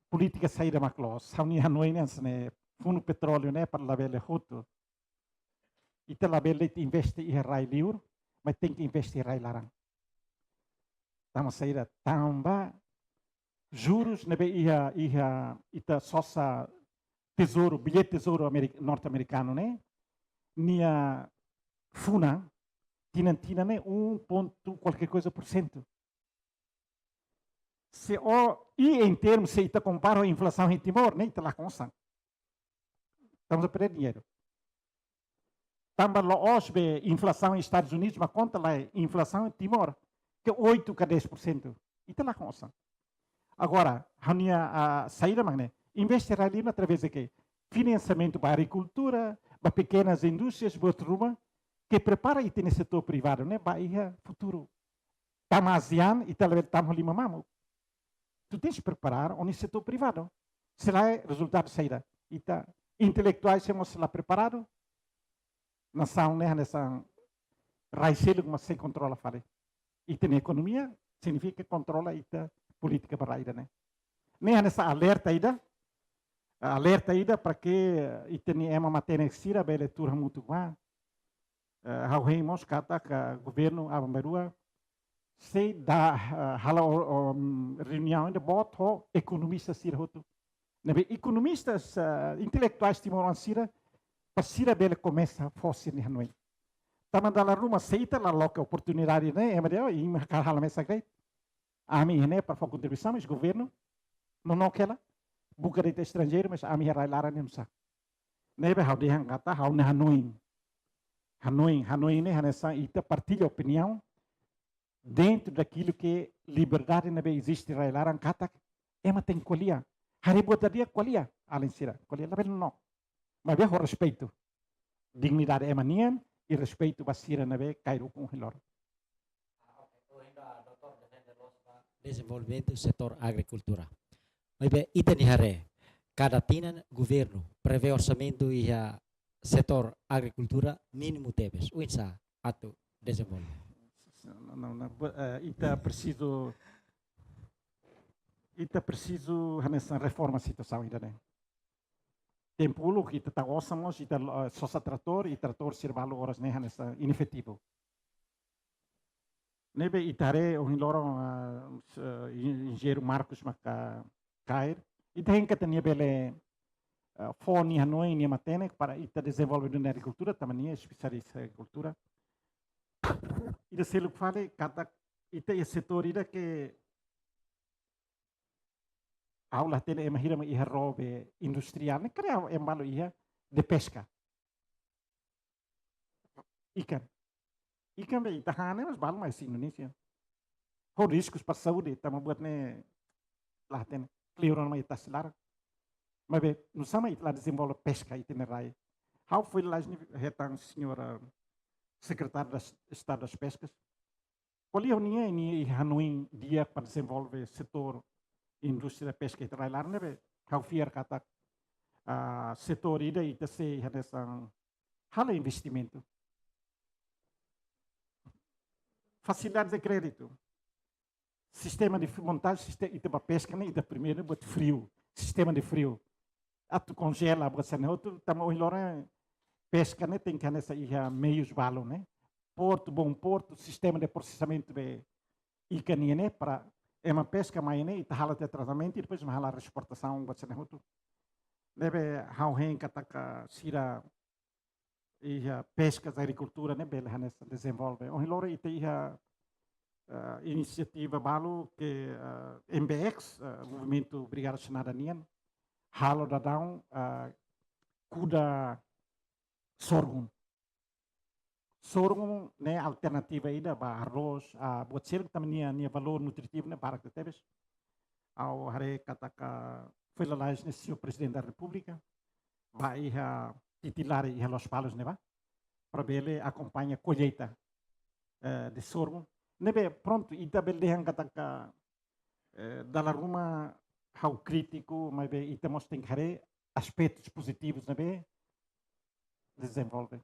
polítika saida mak loos. Ha'u-nia hanoin ne'e hanesan ne'e, Fundu Petróleu ne'e para labele hotu. Ita labele de'it investe iha rai-liur, mas tenke investe iha rai-laran. Tanba saida? Tanba jurus ne'ebé iha, iha ita sosa tezouru, billete tezouru ameri-, norte-amerikanu ne'e, nia funan tinan-tinan ne'e um ponto qualquer coisa por cento. Se ó, i em termos, se ita kompara ho inflasaun iha Timor, ne'e ita lakon osan. Estamos a perder dinheiro. Tanba la'ós be inflasaun Estadus Unidus mak konta, lae, inflasaun Timor ke oito ka dez por cento. Ita lakon osan. Agora, ha'u-nia, ah, saida mak ne'e? Investe rai-liur através de quê? Finansiamentu ba agrikultura, ba pekenas indústrias, ba outro ruma, ke prepara ita-nia setór privadu ne'e ba iha futuru. Tama ASEAN, ita labele tama ho liman mamuk. Tu tens que preparar ó-nia setór privadu. Se lae, rezultadu saida? Ita intelektuál se mós la preparadu, nasaun ne'e hanesan rai seluk mak sei kontrola fali. Ita-nia ekonomia signifika kontrola ita polítika ba rai ida-ne'e. Ne'e hanesan alerta ida, alerta ida para ke, eh, ita-nia ema matenek sira bele tuur hamutuk ba. Eh, ha'u hein mós katak governu aban-bainrua sei da, eh, hala'o, um, reuniaun ida boot ho ekonomista sira hotu. Ne'ebé ekonomistas, eh, intelektuais timoroan sira, para sira bele komesa fó sira-nia hanoin. Tanba dala ruma se ita la loke oportunidade ne'e, ema dehan, oh, imi hakarak halo mesak de'it. Ami iha ne'e para fó kontribuisaun, mas governu nonook hela, buka de'it estranjeiru, mas ami iha rai-laran ne'e oinsá. Ne'ebé ha'u dehan katak ha'u-nia hanoin. Hanoin, hanoin ne'e hanesan ita partilla opiniaun dentro daquilo que liberdade ne'ebé eziste rai-laran katak ema tenke ko'alia. Haree buat ida di'ak ko'alia, alin sira, ko'alia labele nonook. Maibé ho respeitu. Dignidade ema nian i respeitu ba sira ne'ebé kaer ukun ohin loron. Dezenvolvimentu setór agrikultura. Maibé ita-nia haree, kada tinan governu prevee orsamentu iha setór agrikultura mínimu tebes. Oinsá atu dezenvolve. Não, não, não, eh, ita presiza, ita presiza hanesan reforma situasaun ida-ne'e. Tempu uluk ita tau osan mós, ita, eh, sosa tratór, i tratór sira balu oras ne'e hanesan inefetivu. Ne'ebé ita haree ohin loron, ah, s-, eh, en-, enjeñeiru Marcos maka kaer, ita hein katak nia bele, ah, fó nia hanoin, nia matenek para ita dezenvolve duni agrikultura, tanba nia espesialista agrikultura. Ida seluk fali katak ita iha setór ida ke ha'u la hatene ema hira mak iha ró be industriál ne'e, karik ha'u, ema balu iha de peska. Ikan. Ikan be ita han ne'e mas balu mai husi Indonézia. Ho riskus para saúde, tanba buat ne'e la hatene. Kleur ona mai tasi laran. Maibé, nusá mak ita la dezenvolve peska iha ita-nia rai? Ha'u foin lalais ne'e hetan señora sekretária das, Estadu das Peskas. Ko'alia ho nia, nia iha hanoin di'ak para dezenvolve setór indústria peska iha ita-nia rai laran ne'ebé ha'u fiar katak, ah, setór ida ita sei hanesan halo investimentu. Fasilidade de créditu. Sistema de fri-, montagem, siste-, ita ba peska ne'e, ita primeiru buat friu. Sistema de friu. Atu konjela, buat sira-ne'e hotu, tanba ohin loron peska ne'e tenke hanesan iha meius balu ne'e. Portu, bom portu, sistema de prosesamentu be ikan nian ne'e para ema peska mai ne'e, ita halo tiha tratamentu, i depois mak halo esportasaun, buat sira-ne'e hotu. Ne'ebé ha'u hein katak sira iha peska, agrikultura ne'e bele hanesan dezenvolve. Ohin loron ita iha, eh, inisiativa balu ke, eh, M B X, eh, Movimentu Brigada Xanana nian, halo daudaun, eh, kuda sorghum. Sorghum ne'e alternativa ida ba arroz, ah, buat seluk tanba nia, nia valór nutritivu ne'e barak tebes. Ha'u haree katak foin lalais ne'e señór Prezidente da Repúblika bá iha Titilari iha Lospalos ne'ebá, para bele akompaña kolleita, eh, de sorgo. Ne'ebé prontu, ita bele dehan katak, eh, dala ruma ha'u krítiku, maibé ita mós tenke haree aspetus pozitivus ne'ebé dezenvolve.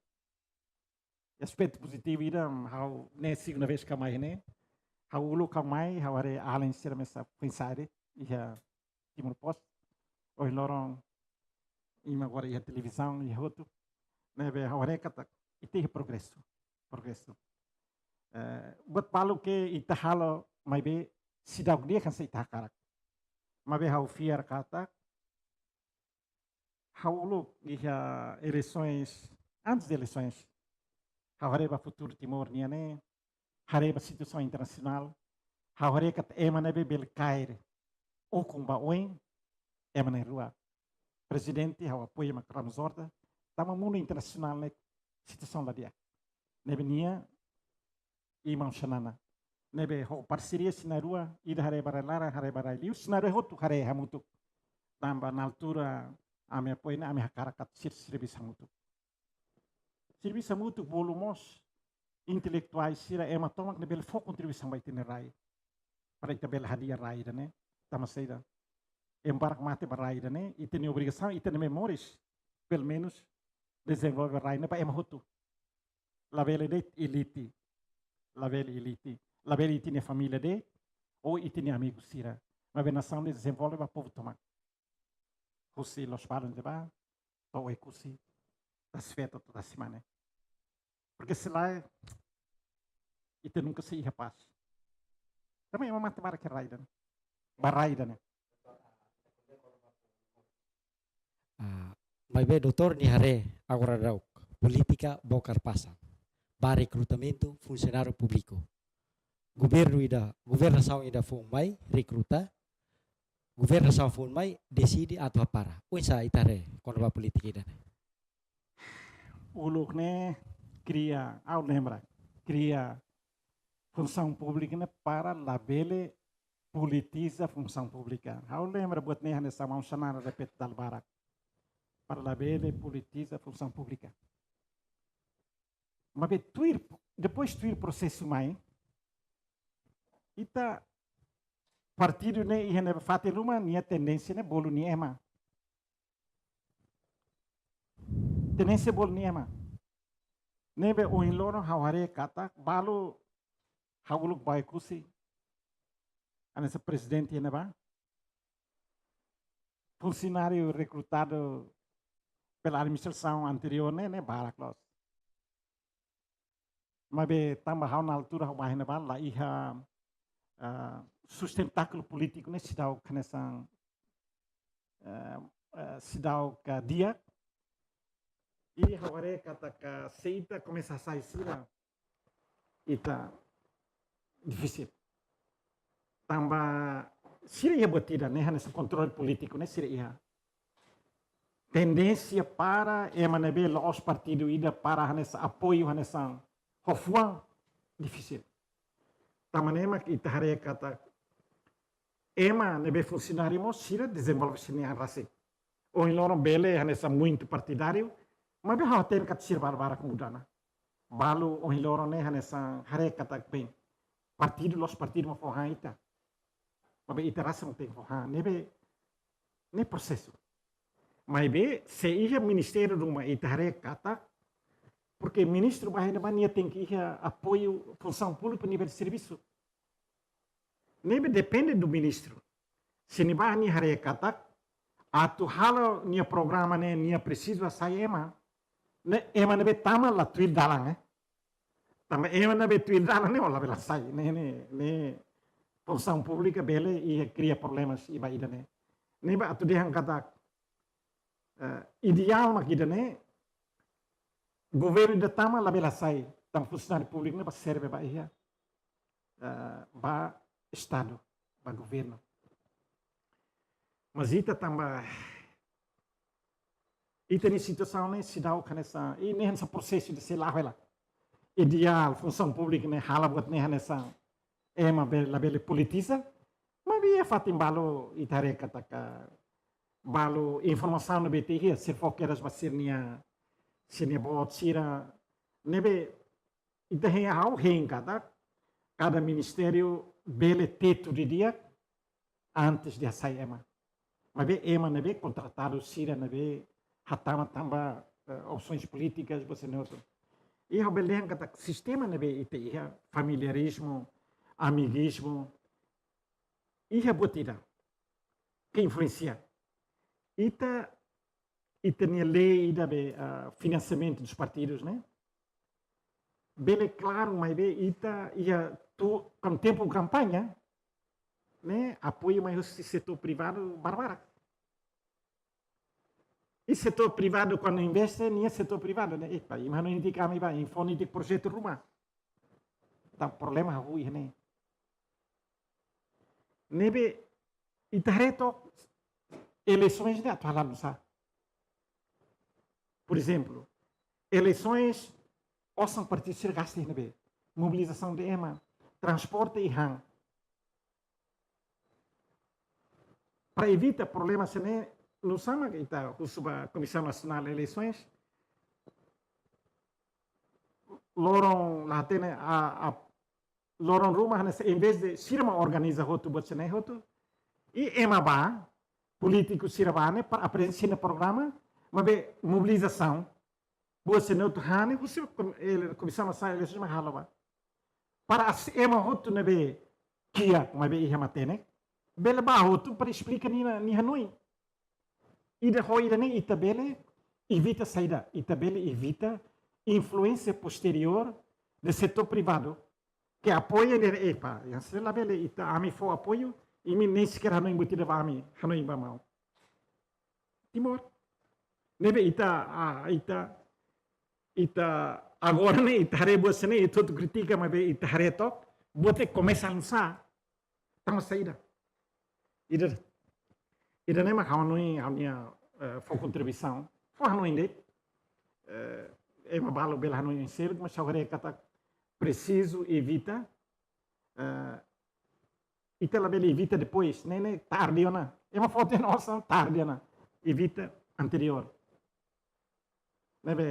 Aspetu pozitivu ida, ha'u ne'e segunda vez ha'u mai ne'e. Ha'u uluk ha'u mai, ha'u haree alin sira mesak foin-sa'e de'it iha Timor Post. Ohin loron imi agora iha televizaun, iha hotu. Ne'ebé ha'u haree katak ita iha progresu, progresu. Eh, buat balu ke ita halo maibé seidauk di'ak hanesan ita hakarak. Maibé ha'u fiar katak ha'u uluk iha eleisoens, antes de eleisoens, ha'u haree ba futuru Timor nian ne'e, haree ba situasaun internasionál, ha'u haree katak ema ne'ebé bele kaer ukun ba oin, ema na'in-rua. Prezidente ha'u apoia mak Ramos Horta, tanba mundu internasionál ne'e situasaun la di'ak. Ne'ebé nia i maun Xanana. Ne'ebé ho parseria sira na'in-rua, ida haree ba rai laran, haree ba rai liur, sira na'in-rua hotu haree hamutuk. Tanba na altura ami apoia ne'e, ami hakarak katak sira, servisu hamutuk. Servisu hamutuk bolu mós intelektuál sira, ema tomak ne'ebé bele fó kontribuisaun ba ita-nia rai. Para ita bele hadi'a rai ida-ne'e, tanba saida? Ema barak mate ba rai ida-ne'e, ita-nia obrigasaun, ita-nia moris, pelumenus, dezenvolve rai ne'e ba ema hotu. Labele de'it elite. Labele elite. Labele ita-nia família de'it, ou ita-nia amigu sira. Maibé nasaun ne'e dezenvolve ba povu tomak. Husi Lospalos ne'ebá, to'o Oekusi, Tasfeto, to'o Tasimane. Porque se lae, ita nunka sei iha pás. Tanba ema mate barak iha rai ida-ne'e. Ba rai ida-ne'e. Ah, maibé doutór, nia haree agora daudaun polítika bokar pasan ba rekrutamentu funsionáriu públiku. Governu ida, governasaun ida foun mai rekruta, governasaun foun mai deside atu hapara. Oinsá ita haree kona-ba polítika ida-ne'e? Uluk ne'e kria, ha'u lembra, kria funsaun públika ne'e para labele politiza funsaun públika. Ha'u lembra buat ne'e hanesan maun Xanana repete dala barak. Para labele politiza funsaun públika. Maibé tuir, depois tuir prosesu mai, ita partidu ne'e iha ne'ebá fatin ruma nia tendénsia ne'e bolu nia ema. Tendénsia bolu nia ema. Ne'ebé ohin loron ha'u haree katak balu ha'u uluk ba Oekusi, hanesan prezidente ne'ebá, funsionáriu rekrutadu pela administrasaun anteriór ne'e, ne'e barak loos. Maibé tanba ha'u na altura ha'u ba iha ne'ebá la iha, ah, sustentákulu polítiku ne'e seidauk hanesan, eh, eh, seidauk di'ak. I ha'u haree katak se ita komesa hasai sira, ita difisil. Tanba sira iha buat ida ne'e hanesan kontrolu polítiku ne'e sira iha. Tendénsia para ema ne'ebé la'ós partidu ida para hanesan apoiu hanesan ho fuan difisil. Tanba ne'e mak ita haree katak ema ne'ebé funsionáriu mós sira dezenvolve sira-nia an rasik. Ohin loron bele hanesan muitu partidáriu, maibé ha'u hatene katak sira barak-barak muda ona. Balu ohin loron ne'e hanesan haree katak bem, partidu la'ós partidu mak fó han ita. Maibé ita rasik mak tenke fó han. Ne'ebé, ne'e prosesu. Maibé se iha ministériu ruma ita haree katak, porque ministru ba iha ne'ebá nia tenke iha apoiu funsaun públika nia bele servisu. Ne'ebé depende do ministru. Se nia ba nia haree katak atu halo nia programa ne'e nia presiza hasai ema, ne'e ema ne'ebé tama la tuir dalan, eh. Tanba ema ne'ebé tuir dalan ne'e ó labele hasai. Ne'e, ne'e, ne'e funsaun públika bele iha kria problemas iha ba ida-ne'e. Ne'ebé atu dehan katak, eh, ideál mak ida-ne'e, governu ida tama labele hasai, tanba funsionáriu públiku ne'e ba serve ba iha, eh, ba estadu, ba governu. Mas ita tanba ita-nia situasaun ne'e seidauk hanesan, i ne'e hanesan prosesu ida sei la'o hela. Ideál, funsaun públika ne'e halo buat ne'e hanesan ema be-, labele politiza, maibé iha fatin balu ita haree katak balu informasaun ne'ebé ita iha, sira fó kedas ba sira-nia, sira-nia boot sira, ne'ebé ita hein, ha'u hein katak kada ministériu bele tetu didi'ak antes de hasai ema. Maibé ema ne'ebé kontratadu sira ne'ebé hatama tanba, eh, opsoens polítikas, buat sira-ne'e hotu. I ha'u bele dehan katak sistema ne'ebé ita iha, familiarizmu, amigizmu, iha buat ida ke influensia. Ita, ita-nia lei ida be, ah, finansiamentu dos partidus, ne'e bele klaru, maibé ita iha tu, kan tempu kampaña, ne'e apoiu mai husi setór privadu barak-barak. I setór privadu kuandu investe, nia setór privadu ne'e, epa, imi hanoin de'it ami ba, imi fó de'it projetu ruma. Entaun problema hahú iha ne'e. Ne'ebé ita haree took eleisoens ne'e atu hala'o nusá. Por ezemplu, eleisoens osan partidu sira gasta iha ne'ebé? Mobilizasaun de ema, transporte i han. Para evita problema sira-ne'e, nusá mak ita husu ba Komisaun Nasionál Eleisoens, loron la hatene a, a, loron ruma hanesan, em vez de sira mak organiza hotu buat sira-ne'e hotu, i ema ba, polítiku sira ba ne'e para aprezenta sira-nia programa, maibé mobilizasaun, buat sira-ne'e hotu han ne'e husi kom-, ele-, Komisaun Nasionál Eleisoens mak halo ba. Para as-, ema hotu ne'ebé kiak, maibé iha matenek, bele ba hotu para esplika nia, nia hanoin. Ida ho ida-ne'e ita bele evita saida, ita bele evita influénsia posteriór de setór privadu ke apoia ne'e, epa, yang sela bele ita, ami fó apoiu, imi nem sequer hanoin buat ida ba ami, hanoin ba maun. Timor. Ne'ebé ita, ah, ita, ita agora ne'e, ita haree buat sira-ne'e, ita hotu kritika, maibé ita haree took buat ne'e komesa nusá, tanba saida. Ida, ida-ne'e mak ha'u hanoin, ha'u-nia, eh, fó kontribuisaun. Fó hanoin de'it. Eh, ema balu bele hanoin seluk, mas ha'u haree katak presiza evita, eh, ita labele evita depois, ne'e, ne'e tarde ona. Ema fó tiha ona osan, tarde ona. Evita anteriór. Ne'ebé,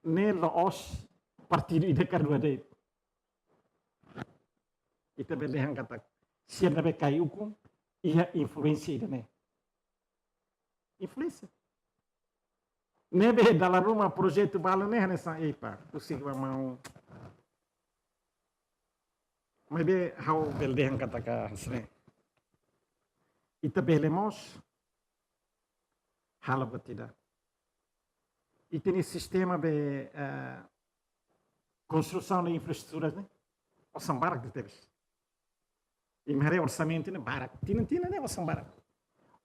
ne'e la'ós partidu ida ka rua de'it. Ita bele dehan katak sira ne'ebé kaer ukun iha influénsia ida-ne'e. Influénsia. Ne'ebé dala ruma projetu balu ne'e hanesan, epa, husik ba maun. Maibé ha'u bele dehan katak hanesan ne'e. Ita bele mós halo buat ida. Ita-nia sistema be, eh, konstrusaun de infraestruturas ne'e, osan barak tebes. Imi haree orsamentu ne'e barak. Tinan-tinan ne'e osan barak.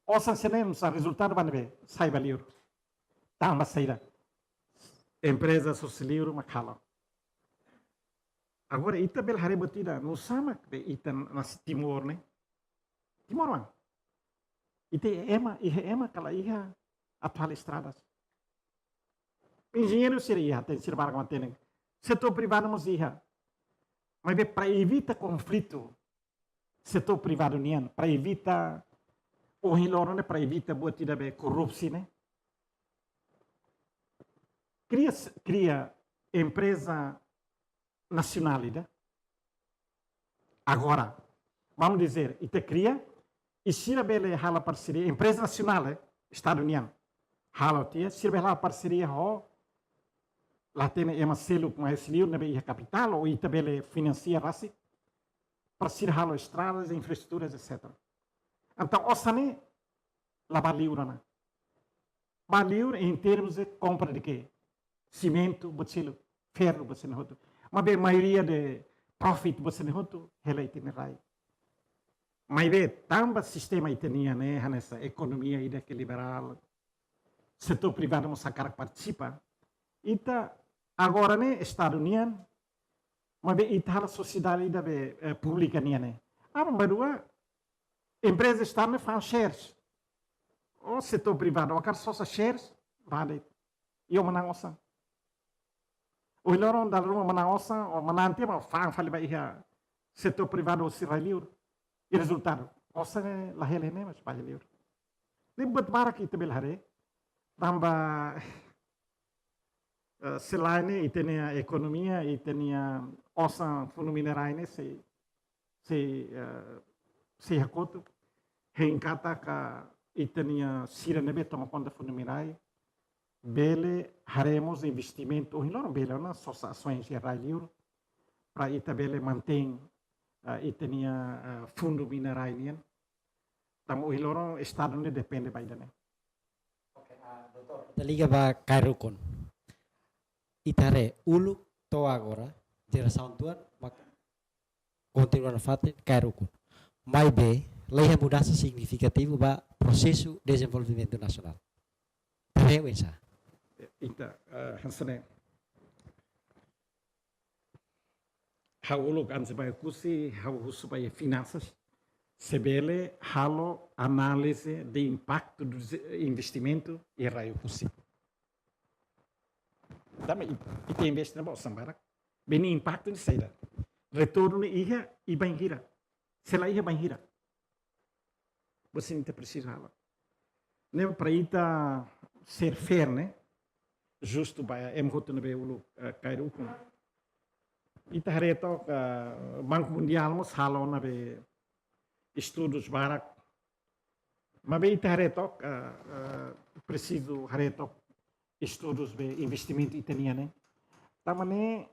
Osan sira-ne'e, osan rezultadu ba ne'ebé? Sai ba liur. Tanba saida? Empreza sosa liur mak halo. Agora, ita bele haree buat ida, nusá mak be ita nasi Timor ne'e. Timoroan. Ita iha ema, iha ema ka la iha atuál estradas. Enjeñeiru sira iha, hatene, sira barak mak hatene. Setór privadu mós iha. Maibé para evita konflitu setór privadu nian, para evita, ohin loron ne'e, para evita buat ida be korrupsi ne'e, kria, kria empreza nasionál ida. Agora, vamos dizer, ita kria, i sira bele halo parseria, empreza nasionál, eh, Estadu nian. Halo tiha, sira bele halo parseria ho, la hatene, ema seluk mai husi liur ne'ebé iha kapitál, ou ita bele finansia rasik, para sira halo estradas, infraestruturas, etcétera. Entaun, osan ne'e la ba liur ona. Ba liur em termos de compra de quê? Simentu, buat seluk, ferru, buat sira-ne'e hotu. Maibé maioria de profit, buat sira-ne'e hotu, hela ita-nia rai. Maibé tanba sistema ita-nian ne'e hanesan ekonomia ida ke liberál, setór privadu mós hakarak partisipa. Ita agora ne'e Estadu nian, maibé ita halo sosiedade ida be, eh, públika nian ne'e. Aban-bainrua, empreza Estadu ne'e fa'an shares. Ou setór privadu, ou hakarak sosa shares, vale. I ó manán osan. Ohin loron dala ruma manán osan, ó manán tiha, maibé fa'an fali ba iha setór privadu husi rai liur. I rezultadu, osan ne'e la hela ne'e, mas ba iha liur. Ne'e buat barak ita bele haree. Tanba, eh, selae ne'e, ita-nia ekonomia, ita-nia osan fundu minerais ne'e sei, sei, eh, sei hakotu. Hein katak ita-nia sira ne'ebé toma konta fundu minerais bele haree mós investimentu, ohin loron bele ona sosa asaun iha rai liur, para ita bele mantein, eh, ita-nia, eh, fundu minerais nian. Tanba ohin loron Estadu ne'e depende ba ida-ne'e. Oke, ah, doutór, ita liga ba Khairukun. Ita haree uluk to'o agora, jerasaun tuan, mak kontinua nafatin Khairukun. Maibé, la iha mudansa signifikativu ba prosesu dezenvolvimentu nasionál. Ita haree oinsá? Ita, eh, hanesan ne'e. Ha'u uluk antes ba Oekusi, ha'u husu ba iha finansas, se bele halo análize de impaktu do dese-, investimentu iha rai Oekusi. Tanba i-, ita investe ne'e ba osan barak. Be nia impaktu ne'e saida? Retornu ne'e iha i bainhira? Se la iha, bainhira? Buat sira-ne'e ita presiza halo. Ne'e para ita ser fair, ne'e? Justu ba ema hotu ne'ebé uluk, eh, Khairukun. Ita haree took, eh, Banku Mundiál mós halo ona be estudus barak. Maibé ita haree took, eh, eh, presiza haree took estudus be investimentu ita-nian ne'e. Tanba ne'e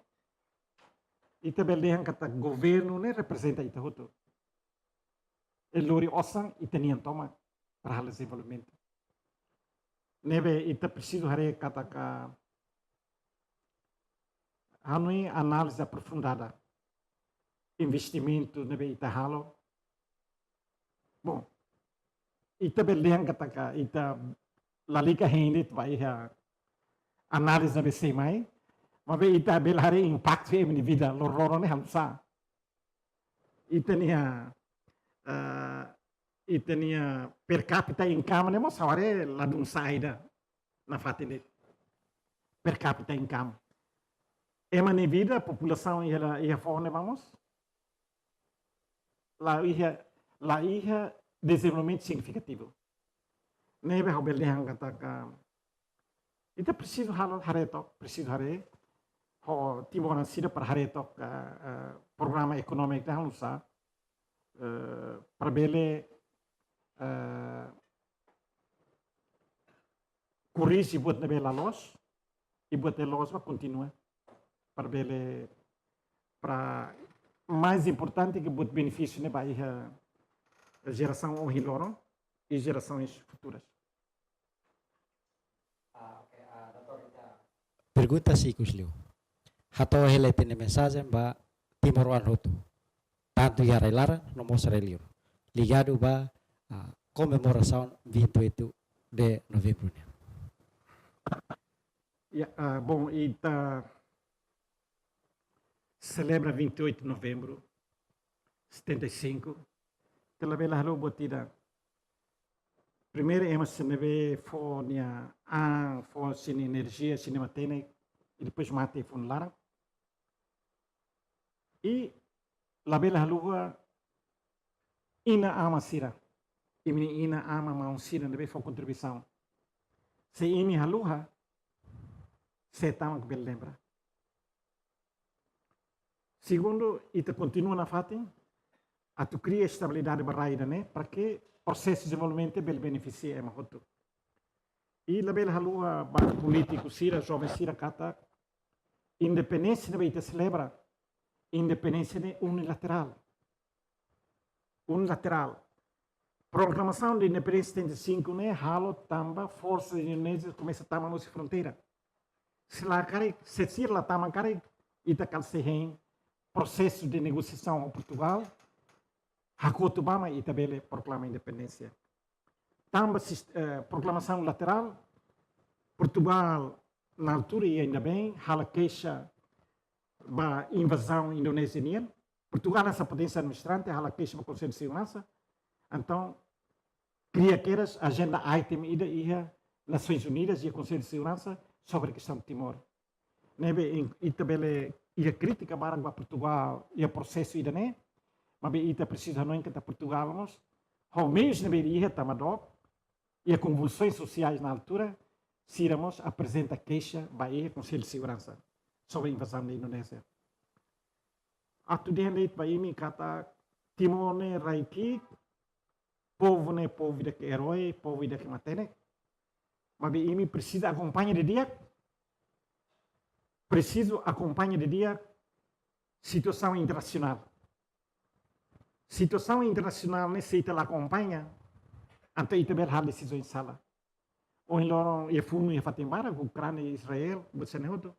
ita bele dehan katak governu ne'e reprezenta ita hotu. I lori osan ita-nian tomak para halo dezenvolvimentu. Ne'ebé ita presiza haree katak hanoin análize aprofundada investimentu ne'ebé ita halo. Bom, ita bele dehan katak ita lalika hein de'it ba iha análize ne'ebé sei mai, maibé ita bele haree impaktu iha ema nia vida loroloron ne'e halo nu'usá. Ita-nia, eh, ita-nia per capita income ne'e mós ha'u haree ladún saida nafatin de'it. Per capita income. Ema nia vida, populasaun iha la, iha foho ne'ebá mós la iha, la iha dezenvolvimentu signifikativu. Ne'ebé ha'u bele dehan katak ita presiza halo, haree took, presiza haree ho timoroan sira para haree took, eh, eh, programa ekonómiku ita halo nu'usá, eh, para bele, eh, korrije buat ne'ebé la loos, i buat ne'ebé loos ba kontinua. Para bele, para mais importante ke buat benefísiu ne'e ba iha jerasaun ohin loron i jerasaun futura. Pergunta ikus liu. Hato'o hela ita-nia mensajen ba timoroan hotu, tantu iha rai-laran no mós rai-liur, ligadu ba, ah, komemorasaun vinte e oito de novembro nian. Ya, ah, bom, ita selebra vinte e oito de novembro setenta e cinco. Ita labele halo buat ida. Primeiru, ema sira ne'ebé fó nia an, fó sira-nia enerjia, sira-nia matenek, i depois mate iha funu laran. I labele haluha inan-aman sira, imi-nia inan-aman, maun sira ne'ebé fó kontribuisaun. Se imi haluha, sé tama ke bele lembra? Segundu, ita kontinua nafatin atu kria estabilidade ba rai ida-ne'e, para ke prosesu dezenvolvimentu bele benefisia ema hotu. I labele haluha ba polítiku sira, joven sira katak independénsia ne'ebé ita selebra, independénsia ne'e unilaterál. Unilaterál. Proklamasaun de independénsia setenta e cinco ne'e halo tanba forsa Indonézia komesa tama husi fronteira. Se la karik, se sira la tama karik, ita kal se hein prosesu de negosiasaun ho Portugal, hakotu ba mak ita bele proklama independénsia. Tanba sis-, eh, proklamasaun laterál, Portugal, na altura, i ainda bem, halo keixa ba invazaun Indonézia nian. Portugal hanesan poténsia administrante, halo keixa ba Konsellu Seguransa. Entaun, kria kedas ajenda item ida iha Nasoins Unidas, iha Konsellu Seguransa, sobre kestaun Timor. Ne'ebé ita bele iha krítika barak ba Portugal iha prosesu ida-ne'e, maibé ita presiza hanoin katak Portugal mós, ho meius ne'ebé iha, tama dook, iha konvulsoins sosiais na altura, sira mós aprezenta keixa ba iha Konsellu Seguransa sobre invazaun de Indonézia. Atu dehan de'it ba imi katak Timor ne'e rai ki'ik, povu ne'e povu ida ke eroi, povu ida ke matenek. Maibé imi presiza akompaña didi'ak, presiza akompaña didi'ak situasaun internasionál. Situasaun internasionál ne'e se ita la akompaña, entaun ita bele halo desizaun sala. Ohin loron iha funu iha fatin barak, Ukránia i Israel, buat sira-ne'e hotu.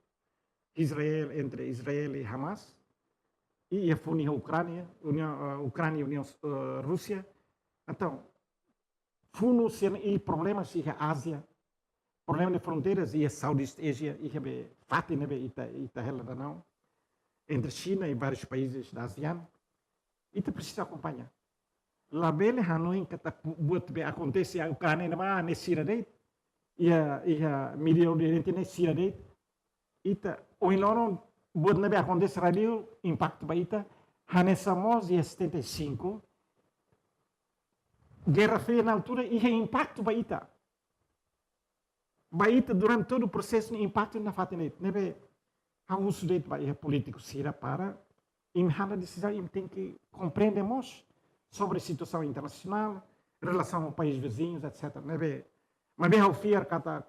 Israel, entre Israel i Hamas. I iha funu iha Ukránia, Uniaun, eh, Ukránia, Uniaun, eh, Rúsia. Entaun, funu sira-ne'e i problema sira iha Ázia, problema de fronteiras iha Southeast Asia, iha be fatin ne'ebé ita, ita hela daudaun, entre Xina i vários países da ASEAN. Ita presiza akompaña. Labele hanoin katak buat be akontese iha Ukránia ne'ebá ne'e sira de'it, iha, iha Médio Oriente ne'e sira de'it. Ita, ohin loron, buat ne'ebé akontese rai-liur, impaktu ba ita, hanesan mós iha setenta e cinco, Guerra Fria na altura, iha impaktu ba ita. Ba ita durante todo o prosesu ne'e impaktu nafatin de'it. Ne'ebé ha'u husu de'it ba iha polítiku sira para imi halo desizaun, imi tenke komprende mós sobre situasaun internasionál, relasaun ho país viziñus, etcétera. Ne'ebé, maibé ha'u fiar katak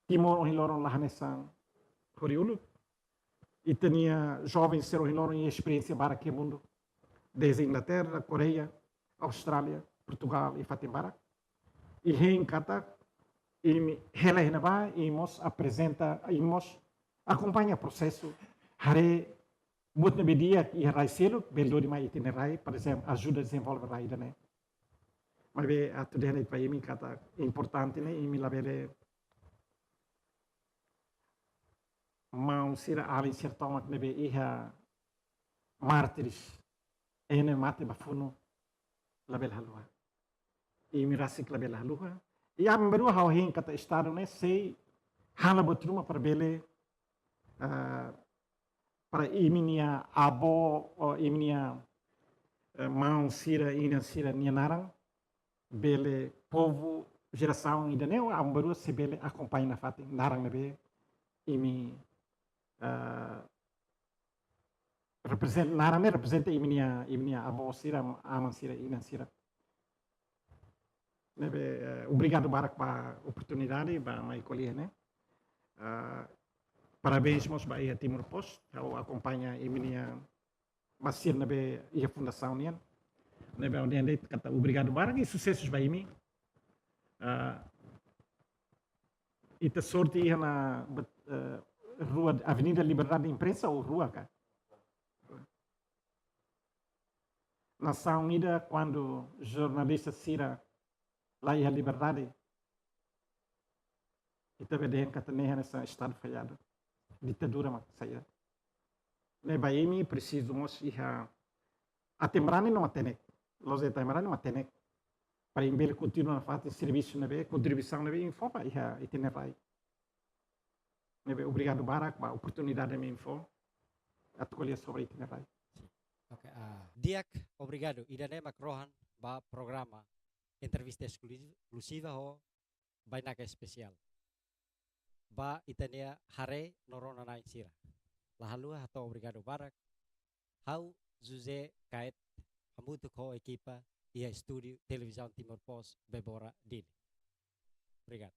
Timor ohin loron la hanesan horiuluk. Ita-nia joven sira ohin loron iha esperiénsia barak iha mundu. Desde Inglaterra, Koreia, Austrália, Portugal i fatin barak. I hein katak imi hela iha ne'ebá, imi mós aprezenta, imi mós akompaña prosesu, haree buat ne'ebé di'ak iha rai seluk, bele duni mai ita-nia rai, por ezemplu, ajuda dezenvolve rai ida-ne'e. Maibé atu dehan de'it ba imi katak importante ne'e, imi labele maun sira, alin sira tomak ne'ebé iha mártires, ema ne'ebé mate ba funu, labele haluha. Imi rasik labele haluha. I aban-bainrua ha'u hein katak Estadu ne'e sei halo buat ruma para bele, ah, para imi-nia avó, ou imi-nia, eh, maun sira, inan sira-nia naran, bele povu jerasaun ida-ne'e, aban-bainrua sei bele akompaña nafatin naran ne'ebé imi, eh, reprezenta, naran ne'e reprezenta imi-nia, imi-nia avó sira, aman sira, inan sira. Ne'ebé, eh, obrigadu barak ba oportunidade ba mai ko'alia ne'e. Ah, parabéns mós ba iha Timor Post, ha'u akompaña imi-nia ba sira ne'ebé iha fundasaun nian. Ne'ebé ha'u dehan de'it katak obrigadu barak i susesus ba imi. Ah, ita sorte iha ona bet-, eh, rua, Avenida Liberdade de Imprensa ou rua ka? Nasaun ida kuandu jornalista sira la iha liberdade, ita bele dehan katak ne'e hanesan estadu falladu. Ditadura mak saida. Ne'e ba imi presiza mós iha aten-barani no matenek. La'ós aten-barani, matenek. Para imi bele kontinua nafatin servisu ne'ebé, kontribuisaun ne'ebé imi fó ba iha ita-nia rai. Ne'ebé obrigadu barak ba oportunidade ne'ebé imi fó atu ko'alia sobre ita-nia rai. Oke, ah, di'ak, obrigadu. Ida-ne'e mak rohan ba programa entrevista eskluzi-, eskluziva ho bainaka espesiál ba ita-nia haree no rona-na'in sira. La haluha hato'o obrigadu barak. Ha'u José Caete, hamutuk ho ekipa iha estúdiu Televizaun Timor Post Bebora Dili. Obrigadu.